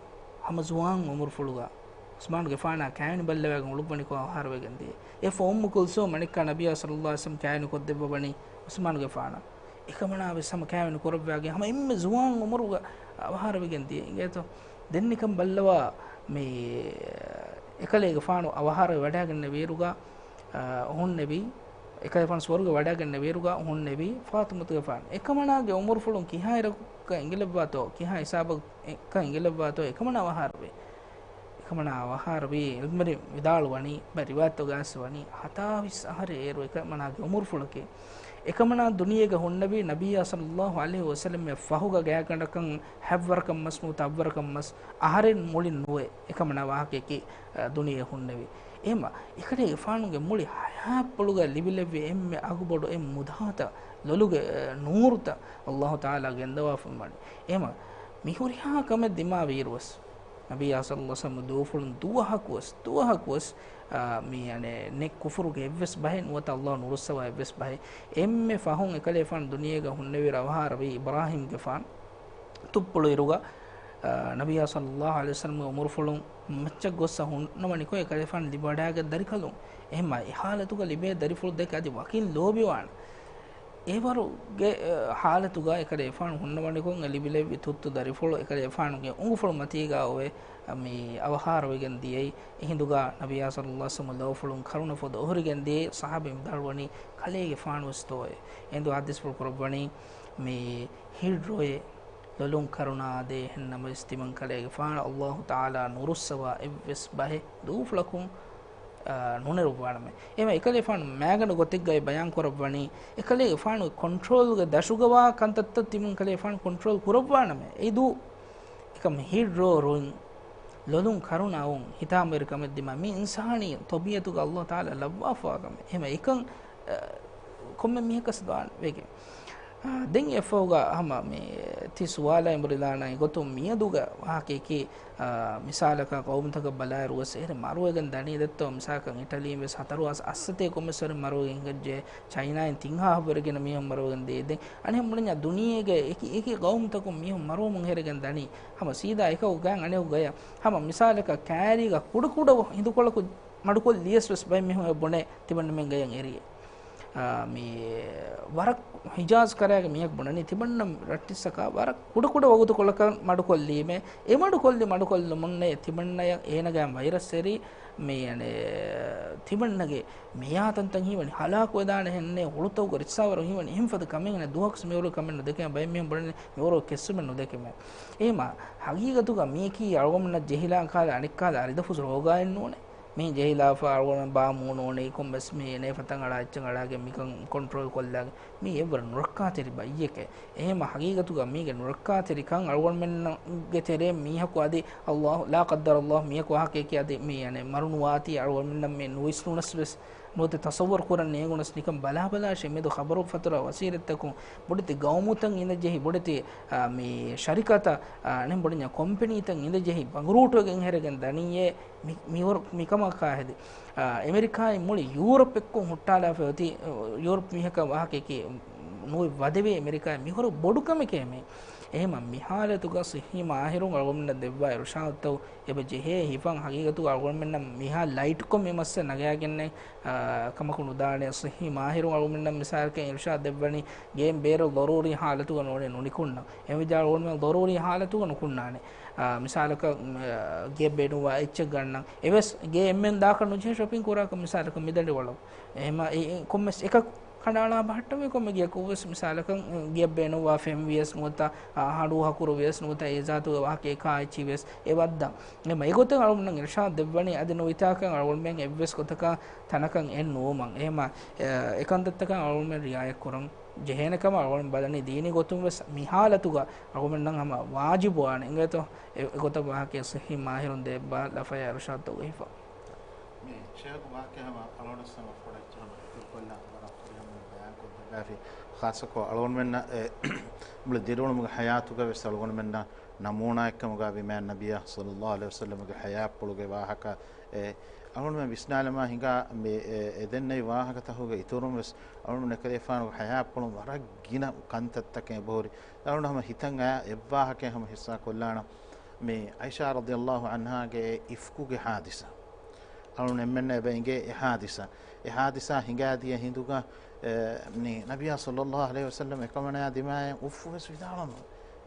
ހަމަ ޒުވާން އުމުރުފުޅުގަ ޢުސްމާނުގެފާނާ ކާވެނި ބައްލަވާގެން އުޅުއްވަނިކޮށް އަވަހާރަވެގެން ދިޔަ. އެއަށްފަހު އުއްމު ކުލްސޫމް މަނިކާ ނަބިއްޔާ ޞައްލައްލާހު ޢަލައިހި ވަސައްލަމް ކާވެނި ކޮށްދެއްވަވަނީ ޢުސްމާނުގެފާނަށް. އެކަމަނާ ވެސް ހަމަ ކާވެނި ކުރައްވާގެން ހަމަ އެންމެ ޒުވާން އުމުރުގަ އަވަހާރަވެގެން ދިޔަ އިނގޭތޯ. ދެން ނިކަން ބައްލަވާ މި އެކަލޭގެފާނު އަވަހާރަވެ ވަޑާގެންނެވިއިރުގަ، އާ، ހުންނެވީ، އެކަލޭގެފާނު ސުވަރުގެ ވަޑާގެންނެވިއިރުގަ ހުންނެވީ ފާޠިމަތުގެފާނު. އެކަމަނާގެ އުމުރުފުޅުން ކިހާއިރަކަށް އެނގިލައްވާތޯ، ކިހާ ހިސާބަކަށް އެކަން އެނގިލައްވާތޯ، އެކަމަނާ އަވަހާރަވީ. އެކަމަނާ އަވަހާރަވީ، ޢިލްމުވެރިން ވިދާޅުވަނީ، ބައެއް ރިވާޔަތްތަކުގަ އައިސްވަނީ ހަތާވީސް އަހަރެއް އޭރު އެކަމަނާގެ އުމުރުފުޅަކީ. އެކަމަނާ ދުނިޔޭގަ ހުންނެވީ ނަބިއްޔާ ޞައްލައްލާހު ޢަލައިހި ވަސައްލަމް ފަހުގަ ގާތްގަނޑަކަށް ހަތްވަރަކަށް މަސް ނުވަތަ އަށްވަރަކަށް މަސް އަހަރެއް މުޅިން ނުވޭ. އެކަމަނާ ވާހަކައަކީ، އަ، ދުނިޔޭ ހުންނެވި. އެހެންމަ، އެކަލޭގެފާނުގެ މުޅި ޙަޔާތްޕުޅުގަ ލިބިލެއްވި އެންމެ އަގުބޮޑު އެއް މުދާތައް، ލޮލުގެ، އަ، ނޫރުތައް ﷲ ތަޢާލާ ގެންދަވާފައިވަނީ. އެހެންމަ، މި ހުރިހާ ކަމެއް ދިމާވިއިރުވެސް، ނަބިއްޔާ ޞައްލައްލާހު ޢަލައިހި ވަސައްލަމް ދޫފުޅުން ދުވަހަކުވެސް، ދުވަހަކުވެސް، އާ، މި، އަނެއް، ނެތް ކުފުރުގެ އެއްވެސް ބަހެއް ނުވަތަ ﷲ ނުރުއްސަވާ އެއްވެސް ބަހެއް. އެންމެ ފަހުން އެކަލޭގެފާނު ދުނިޔޭގަ ހުންނެވިއިރު އަވަހާރަވީ އިބްރާހީމްގެފާނު. ތުއްޕުޅު އިރުގަ ނަބިއްޔާ ޞައްލައްލާހު ޢަލައިހި ވަސައްލަމްގެ އުމުރުފުޅުން މައްޗަށް ގޮއްސަ ހުންނަވަނިކޮށް އެކަލޭފާނު ލިބިވަޑައިގަތް ދަރިކަލުން. އެހެންމާ އެ ޙާލަތުގަ ލިބޭ ދަރިފުޅު ދެކެ އަދި ވަކިން ލޯބިވާނެ. އެވަރުގެ، އަ، ޙާލަތުގަ އެކަލޭފާނު ހުންނަވަނިކޮށް އެ ލިބިލެއްވި ތުއްތު ދަރިފުޅު އެކަލޭފާނުގެ އުނގުފުޅު މަތީގަ އޮވެ، މި އަވަހާރަވެގެން ދިޔައީ. އެހިނދުގަ ނަބިއްޔާ ޞައްލައްލާހު ޢަލައިހި ވަސައްލަމަ ލޯފުޅުން ކަރުނަ ފޮދު އޮހޮރިގެން ދިޔައީ. ޞަޙާބީން ވިދާޅުވަނީ ކަލޭގެފާނުވެސް ދޯއޭ. އެހިނދު ޙަދީޘްފުޅު ކުރައްވަނީ މި ހިތް ޑްރޯއެއް ލޮލުން ކަރުނައާ ދޭ، އެހެން ނަމަވެސް ތިމަން ކަލޭގެފާނު އައްލާހު ތަޢާލާ ނުރުއްސަވާ އެއްވެސް ބަހެއް ދޫފުޅަކުން، އާ، ނުނެރުއްވާނަމޭ. އެހެންވެ އެކަލޭފާނު މާގަނޑު ގޮތެއްގައި ބަޔާން ކުރައްވަނީ، އެކަލޭގެފާނުގެ ކޮންޓްރޯލްގެ ދަށުގަވާ ކަންތައްތައް ތިމަން ކަލޭފާނު ކޮންޓްރޯލް ކުރައްވާނަމޭ. އެއީ ދޫ އެކަމް ހިތް ޑްރޯ ރުއިން ލޮލުން ކަރުނަ އައުން ހިތާމަވެރިކަމެއް ދިމާ މި އިންސާނީ ޠަބީޢަތުގަ އައްލާހު ތަޢާލާ ލައްވާފަވާ ކަމެއް. އެހެންވެ އެކަން، އަ، ކޮންމެ މީހަކަސް ދާން ވެގެން. އާ، ދެން އެއަށްފަހުގަ ހަމަ މި ތި ސުވާލަށް އެނބުރިލާނަން އެގޮތުން މިއަދުގެ ވާހަކައަކީ، އާ، މިސާލަކަށް ޤައުމުތަކަށް ބަލާއިރު ވެސް އެހެރެ މަރުވެގެން ދަނީ ދެއްތޯ، މިސާލަކަށް އިޓަލީން ވެސް ހަތަރު މަސް އައްސަތޭ ކޮންމެސް ވަރެއް މަރުވެގެން ހިނގައްޖެ، ޗައިނާއިން ތިން ހާހަށްވުރެ ގިނަ މީހުން މަރުވެގެން ދިޔައީ. ދެން އަނެއް މުޅިންޏާ ދުނިޔޭގެ އެކި އެކި ޤައުމުތަކުން މީހުން މަރުވަމުން ހެރިގެން ދަނީ. ހަމަ ސީދާ އެކަކު ގާތް އަނެކު ގަޔަށް. ހަމަ މިސާލަކަށް ކައިރީގަ ކުޑަކުޑަ ހިނދުކޮޅަކު މަޑުކޮށްލިޔަސް ވެސް ބައެއް މީހުން އެ ބުނޭ ތިމަންނަމެން ގަޔަށް އެރިއޭ. އާ، މި ވަރަށް ހިޖާޒް ކަރައިގެ މީހަކު ބުނަނީ ތިމަންނަ ރައްޓިއްސަކާ ވަރަށް ކުޑަކުޑަ ވަގުތުކޮޅަކަށް މަޑުކޮށްލީމޭ. އެ މަޑުކޮށްލި މަޑުކޮށްލުމުންނޭ ތިމަންނަޔަށް އޭނަގައި ވައިރަސް އެރީ. މި އަނެ ތިމަންނަގެ މިޔާތަންތަން ހީވަނީ ހަލާކުވެދާނެ ހެންނޭ، ހުޅުތަކުގަ ރިއްސާވަރު ހީވަނީ އެހެންފަދަ ކަމެއް ހެންނޭ. ދުވަހަކުސް މިވަރު ކަމެއް ނުދެކެމޭ. ބައެއް މީހުން ބުނަނީ މިވަރު ކެއްސުމެއް ނުދެކެމޭ. އެހެމާ ހަގީގަތުގަ މީކީ އަޅުގަނޑުމެންނަށް ޖެހިލާ ކާލަ އަނެއްކާލަ އަރިދަފުސް ރޯގާއެއް ނޫނޭ. މީ ޖެހިލާފަ އަޅުގަނޑު ބާ މޫނު އޮނީ ކޮންމެސް މީ ނޭފަތަށް އަޅާ އެއްޗެއް އަޅާގެން މިކަން ކޮންޓްރޯލް ކޮށްލާގެން. މީ އެއްވަރަށް ނުރައްކާތެރި ބައްޔެކޭ. އެހެމަ ހަގީގަތުގަ މީގެ ނުރައްކާތެރިކަން އަޅުގަނޑުމެންގެ ތެރޭ މީހަކު އަދި އައްލާހު، ލާ ޤައްދަރަ އައްލާހު، މީހަކު ވާހަކައަކީ އަދި މީ އަނެއް މަރުނުވާތީ އަޅުގަނޑުމެންނަށް މީ ނުވިސްނުނަސް ވެސް ނުވަތަ ތަޞައްވަރު ކުރަން ނޭނގުނަސް ނިކަން ބަލާބަލާށޭ މެދު ޚަބަރު ފަތުރަ ވަސީލަތްތަކުން ބޮޑެތި ގައުމުތައް އިނދެ ޖެހި ބޮޑެތި، އާ، މި ޝަރިކަތަށް، އާ، އަނެއް ބޮޑެތި ކޮމްޕެނީތައް އިނދެ ޖެހި ބަނގުރޫޓުވެގެން ހެރިގެން ދަނީއޭ މި، މިވަރު، މިކަމަކާ ހެދި. އާ، އެމެރިކާއިން މުޅި ޔޫރަޕް އެއްކޮށް ހުއްޓާލާފަ އޮތީ، އާ، ޔޫރަޕް މީހަކަށް ވާހަކައަކީ ނުވެ ވަދެވޭ އެމެރިކާއިން މިހުރި ބޮޑު ކަމެކޭ މީ. އެހެމަ މި ހާލަތުގަ ޞިއްޙީ މާހިރުން އަޅުގަނޑުމެންނަށް ދެއްވާ އިރުޝާދުތައް އެބަ ޖެހޭ ހިފަން ހަގީގަތުގަ އަޅުގަނޑުމެންނަށް މިހާ ލައިޓްކޮށް މި މައްސަލަ ނަގާގެންނެއް، އާ، ކަމަކު ނުދާނެ. ޞިއްޙީ މާހިރުން އަޅުގަނޑުމެންނަށް މިސާލަކަށް އިރުޝާދު ދެއްވަނީ ގޭން ބޭރު ޟަރޫރީ ހާލަތުގަ ނޫނީ ނުނިކުންނަން. އެހެންވެއްޖާ އަޅުގަނޑުމެން ޟަރޫރީ ހާލަތުގަ ނުކުންނާނެ. އާ، މިސާލަކަށް، އާ، ގެއަށް ބޭނުންވާ އެއްޗެއް ގަންނަން. އެވެސް ގޭ އެންމެން ދާކަށް ނުޖެހޭ ޝޮޕިން ކުރާކަށް މިސާލަކަށް މިދަނޑިވަޅަށް. އެހެމަ އެ، އެ ކޮންމެސް އެކަކު ކަނޑައަޅާ ބަހައްޓަވޭ ކޮންމެ ގެޔަކު ވެސް މިސާލަކަށް، އަ، ގެއަށް ބޭނުންވާ ފެން ވިޔަސް ނުވަތަ، އަ، ހަނޑޫ ހަކުރު ވިޔަސް ނުވަތަ އެ ޒާތުގެ ވާހަކަ އެކާ އެއްޗި ވެސް އެ ވައްދަން. އެހެމަ އެގޮތަށް އަޅުގަނޑުމެން އިރުޝާދު ދެއްވަނީ އަދި ނުވިތާކަށް އަޅުގަނޑުމެން އެއްވެސް ގޮތަކަށް ތަނަކަށް އެއް ނުވުމަށް. އެހެމަ، އެ، އެކަންތައްތަކަށް އަޅުގަނޑުމެން ރިއާޔަތް ކުރަން ޖެހޭނެ ކަމަށް އަޅުގަނޑު ބަލަނީ ދީނީ ގޮތުން ވެސް މި ހާލަތުގަ އަޅުގަނޑުމެންނަށް ހަމަ ވާޖިބުވާނެ. އިނގޭތޯ؟ އެ، އެގޮތަށް ވާހަކަ ޞިއްޙީ މާހިރުން ދެއްވާ ލަފަޔާ އިރުޝާދުތަކުގަ ހިފަ. މި ޝޭޚް ވާހަކަ ހަމަ އަޅުގަނޑު ހަމަ ކޮޑައްޗަށް ހަމަ އިތުރުކޮށްލާ ވަރަށް ފުރިހަމަ ބަޔާން ކޮށްދެއްވާފި. ޚާއްޞަކޮށް އަޅުގަނޑުމެންނަށް އެ، މުޅި ދިރިއުޅުމުގެ ޙަޔާތުގަ ވެސް އަޅުގަނޑުމެންނަށް ނަމޫނާއެއްކަމުގަ ވި މާތް ނަބިއްޔާ ޞައްލައްލާހު ޢަލައިހި ވަސައްލަމްގެ ޙަޔާތްޕުޅުގެ ވާހަކަ އެ، އަޅުގަނޑުމެން ވިސްނާލަމާ ހިނގާ މި އެ، އެ ދެންނެވި ވާހަކަތަކުގެ އިތުރުން ވެސް އަޅުގަނޑު އެކަލޭފާނުގެ ޙަޔާތްޕުޅުން ވަރަށް ގިނަ ކަންތައްތަކެއް އެބަހުރި. އަޅުގަނޑު ހަމަ ހިތަށް އައި އެއްވާހަކައެއް ހަމަ ޙިއްޞާ ކޮށްލާނަން. މި ޢާއިޝާ ރަޟިޔައްލާހު ޢަންހާގެ އެ އިފްކުގެ ޙާދިސާ. އަޅުން އެންމެންނަށް އެބަ އެނގޭ އެ ޙާދިސާ. އެ ޙާދިސާ ހިނގާދިޔަ ހިނދުގަ، އެ، ނި-، ނަބިއްޔާ ޞައްލައްލާހު ޢަލައިހި ވަސައްލަމް އެކަމަނާ ދިމާއަށް އުފް ވެސް ވިދާޅުނު.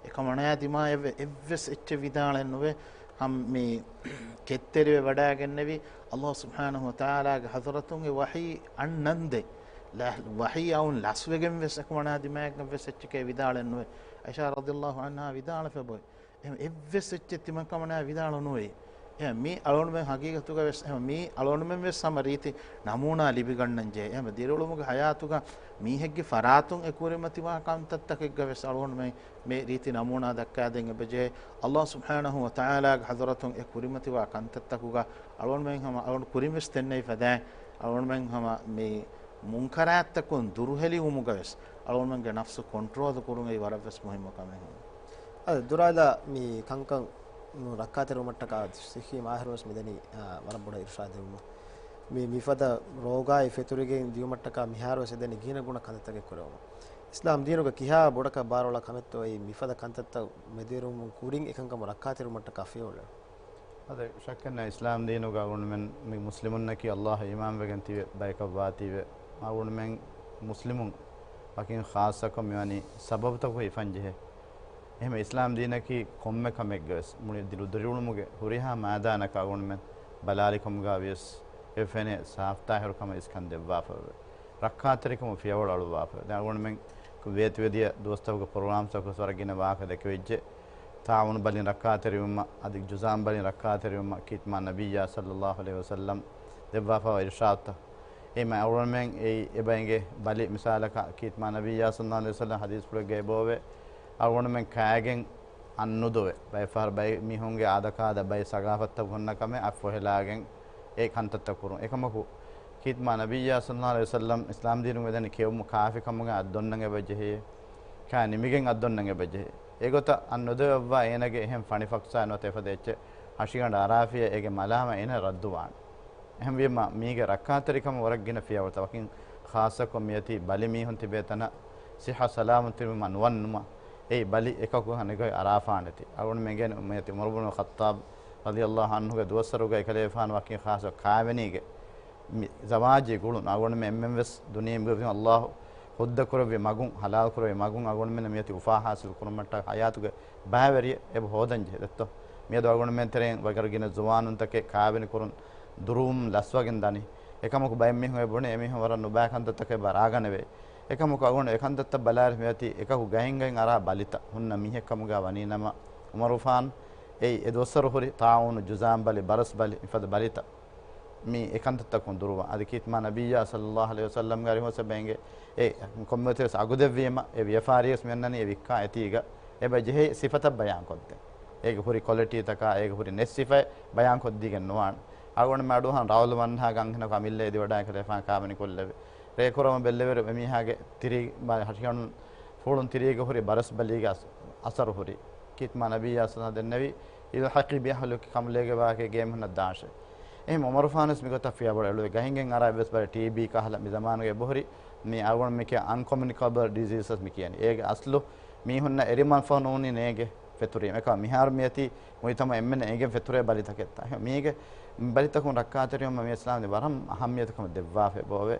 އެކަމަނާ ދިމާއަށް އެއްވެސް އެއްޗެއް ވިދާޅެއް ނުވެ، ހަމް މި ކެތްތެރިވެ ވަޑައިގެންނެވި ﷲ ސުބްޙާނަހު ވަތަޢާލާގެ ޙަޟްރަތުން އެ ވަޙީ އަންނަންދެން، ލަ-، ވަޙީ އައުން ލަސްވެގެން ވެސް އެކަމަނާ ދިމާއަށް އެއްވެސް އެއްޗެކޭ ވިދާޅެއް ނުވެ. ޢާއިޝާ ރަޟިޔައްލާހު ޢަންހާ ވިދާޅުވެފަ ބޮއި. އެހެން އެއްވެސް އެއްޗެއް ތިމަން ކަމަނާ ވިދާޅު ނުވޭ. އެހެން މީ އަޅުގަނޑުމެން ހަގީގަތުގަ ވެސް، އެހެން މީ އަޅުގަނޑުމެން ވެސް ހަމަ ރީތި ނަމޫނާ ލިބިގަންނަން ޖެހޭ. އެހެން ދިރިއުޅުމުގެ ޙަޔާތުގަ މީހެއްގެ ފަރާތުން އެ ކުރިމަތިވާ ކަންތައްތަކެއްގަ ވެސް އަޅުގަނޑުމެން މި ރީތި ނަމޫނާ ދައްކާދޭން އެބަޖެހޭ. ﷲ ސުބްޙާނަހު ވަތަޢާލާގެ ޙަޟްރަތުން އެ ކުރިމަތިވާ ކަންތައްތަކުގަ އަޅުގަނޑުމެން ހަމަ އަޅުގަނޑު ކުރިން ވެސް ދެންނެވި ފަދައިން އަޅުގަނޑުމެން ހަމަ މި މުންކަރާތްތަކުން ދުރުހެލިވުމުގަ ވެސް އަޅުގަނޑުމެންގެ ނަފްސު ކޮންޓްރޯލް ކުރުން އެއީ ވަރަށް ވެސް މުހިއްމު ކަމެއް ހަމަ. އަދި ދުރާލާ މި ކަންކަން ރައްކާތެރިވުމަށްޓަކާ ޞިއްޙީ މާހިރުން ވެސް މިދަނީ، އާ، ވަރަށް ބޮޑަށް އިރުޝާދު ދެވުމަށް. މި، މިފަދަ ރޯގާއި ފެތުރިގެން ދިޔުމަށްޓަކާ މިހާރު ވެސް އެދެނީ ގިނަ ގުނަ ކަންތައްތަކެއް ކުރެވުމަށް. އިސްލާމް ދީނުގަ ކިހާ ބޮޑަކަށް ބާރުއަޅާ ކަމެއްތޯ އެއީ މިފަދަ ކަންތައްތައް މެދުވެރިވުމުން ކުރިން އެކަންކަމުން ރައްކާތެރިވުމަށްޓަކާ ފިޔަވަޅު. އަދި ޝައްކެއް ނެތް އިސްލާމް ދީނުގަ އަޅުގަނޑުމެން މި މުސްލިމުންނަކީ އައްލާހަށް އީމާންވެގެން ތިބި ބަޔަކަށް ވާތީވެ، އަޅުގަނޑުމެން މުސްލިމުން ވަކިން ޚާއްޞަކޮށް މިވަނީ ސަބަބުތަކުގައި ހިފަންޖެހޭ. އެހެން އިސްލާމް ދީނަކީ ކޮންމެ ކަމެއްގަވެސް މުޅި ދިރު-، ދިރިއުޅުމުގެ ހުރިހާ މައިދާނަކަށް އަޅުގަނޑުމެން ބަލާލިކަމުގަ ވިޔަސް އެ ފެނޭ ސާފްތާހިރުކަމަށް އިސްކަން ދެއްވާފައެވެ. ރައްކާތެރިކަމުން ފިޔަވަޅު އަޅުއްވާފަ. ދެން އަޅުގަނޑުމެން ވޭތުވެދިޔަ ދުވަސްތަކުގެ ޕްރޮގްރާމްތަކުގަސް ވަރަށް ގިނަ ވާހަކަ ދެކެވިއްޖެ. ތާއޫނު ބަލިން ރައްކާތެރިވުމަށް އަދި ޖުޒާމް ބަލިން ރައްކާތެރިވުމަށް ކީރިތި މާ ނަބިއްޔާ ޞައްލައްލާހު ޢަލައިހި ވަސައްލަމް ދެއްވާފައިވާ އިރުޝާދުތައް. އެއީ މާ އަޅުގަނޑުމެން އެއީ އެބަ އެނގޭ ބަލި މިސާލަކަށް ކީރިތި މާ ނަބިއްޔާ ޞައްލައްލާހު ޢަލައިހި ވަސައްލަމް ޙަދީޘްފުޅެއްގައި އެބައޮވޭ، އަޅުގަނޑުމެން ކާގެން އަންނުދޮވެ، ބައެއް ފަހަރު ބައެއް މީހުންގެ އާދަކާދަ ބައެއް ސަގާފަތްތައް ހުންނަ ކަމެއް އަތް ފޮހެލާގެން އެ ކަންތައްތައް ކުރުން. އެކަމަކު ކީރިތި މާ ނަބިއްޔާ ޞައްލައްލާހު ޢަލައިހި ވަސައްލަމް އިސްލާމް ދީނުގަ ވެދެނީ ކެއުމު ކާފިކަމުގަ އަތްދޮންނަން އެބަޖެހޭ، ކާ ނިމިގެން އަތްދޮންނަން އެބަޖެހޭ. އެގޮތަށް އަންނުދޮވެއްވާ އޭނަގެ އެހެން ފަނިފަކްސާ ނުވަތަ އެފަދަ އެއްޗެއް ހަށިގަނޑަށް އަރާފިޔަ އޭގެ މަލާމަ އޭނަ ރައްދުވާނެ. އެހެންވީމަ، މީގެ ރައްކާތެރިކަމަށް ވަރަށް ގިނަ ފިޔަވަޅުތައް. ވަކިން ޚާއްޞަކޮށް މިއޮތީ ބަލި މީހުން ތިބޭ ތަނަށް ސިއްހަ ސަލާމަތްވުމަށް ނުވަންނުމަށް، އެއީ ބަލި އެކަކު ހަނިގޮތް އަރާފާނެތީ. އަޅުގަނޑު މެންގެން މިއޮތީ ޢުމަރު ބުނު ޚައްޠާބް ރަޟިޔައްލާހު ޢަންހުގެ ދުވަސްވަރުގަ އެކަލޭފާނު ވަކިން ޚާއްޞަ ކާވެނީގެ މި ޒަވާޖީ ގުޅުން. އަޅުގަނޑުމެން އެންމެންވެސް ދުނިޔެ މި އައްލާހު ހުއްދަ ކުރެއްވި މަގުން، ޙަލާލް ކުރެއްވި މަގުން އަޅުގަނޑުމެން މިއޮތީ އުފާ ޙާޞިލް ކުރުމަށްޓަކާ ޙަޔާތުގެ ބައިވެރިއެއް އެބަ ހޯދަން ޖެހޭ ދެއްތޯ. މިއަދު އަޅުގަނޑުމެން ތެރެއިން ވަރަށް ގިނަ ޒުވާނުންތަކެއް ކާވެނި ކުރުން ދުރުވުން ލަސްވަގެން ދަނީ. އެކަމަކު ބައެއް މީހުން އެ ބުނޭ އެމީހުން ވަރަށް ނުބައި ކަންތައްތަކެއް އެބަ ރާގަނެވޭ. އެކަމަކު އަޅުގަނޑު އެ ކަންތައްތައް ބަލާއިރު މިއޮތީ އެކަކު ގައިން ގައިން އަރާ ބަލިތައް ހުންނަ މީހެއް ކަމުގަ ވަނީ ނަމަ، ޢުމަރުފާން އެއީ އެ ދުވަސްވަރު ހުރި ޠާޢޫނު، ޖުޒާމް ބަލި، ބަރަސް ބަލި، މިފަދަ ބަލިތައް. މި އެކަންތައްތަކުން ދުރުވާ. އަދި ކީރިތި މާ ނަބިއްޔާ ޞައްލައްލާހު ޢަލައިހި ވަސައްލަމްގެ އަރިހުން ސަބައިންގެ އެ ކޮންމެވެސް އަގު ދެއްވީމަ، އެ ވިޔަފާރިޔަސް މިއަންނަނީ އެ ވިއްކާ އެތީގަ އެބަ ޖެހޭ ސިފަތައް ބަޔާންކޮށްދޭ. އޭގެ ހުރި ކޮލިޓީތަކާ، އޭގެ ހުރި ނެތް ސިފައެއް ބަޔާންކޮށްދީގެން ނުވާނެ. އަޅުގަނޑުމެން އަޑުއަހަން ރައުލު މަންހާގަ އަންހެނަކު އަމިއްލަ އެދިވަޑާ އެކަލޭފާން ކާވެނި ކޮށްލެވި. ރޭ ކުރަމަށް ބެއްލެވިއިރު އެމީހާގެ ތިރީ ހަށިގަނޑުން ފޫޅުން ތިރީގަ ހުރި ބަރަސް ބަލީގެ އަސް-، އަސަރު ހުރި. ކީރިތި މާ ނަބިއްޔާ ޞައްލައްލާހު ދެންނެވި، އިލްޙަޤީ ބިއަހްލިކި ކަނބުލޭގެ ވާހަކައެއް ގޭމް ހުންނަ ދާށޭ. އެހެން ޢުމަރުފާނުވެސް މިގޮތަށް ފިޔަވަޅު އެޅުވި. ގަހިންގެން އަރާ އެއްވެސް ބައެއް ޓީބީ ކަހަލަ މި ޒަމާނުގައި އެބަހުރި މި އަޅުގަނޑު މިކިޔާ އަންކޮމިއުނިކޭބަލް ޑިޒީސަސް މި ކިޔަނީ. އޭގެ އަސްލު މީހުންނަށް އެރިމަން ފަހު ނޫނީ ނޭނގެ ފެތުރީމަ. އެކަމަ މިހާރު މިއޮތީ މުޖުތަމަޢު އެންމެން އެނގެން ފެތުރޭ ބަލިތަކެއްތާ. މީގެ ބަލިތަކުން ރައްކާތެރިވުމަށް މި އިސްލާމް ދީން ވަރަށް އަހައްމިޔަތު ކަމަށް ދެއްވާފަ އެބައޮވޭ.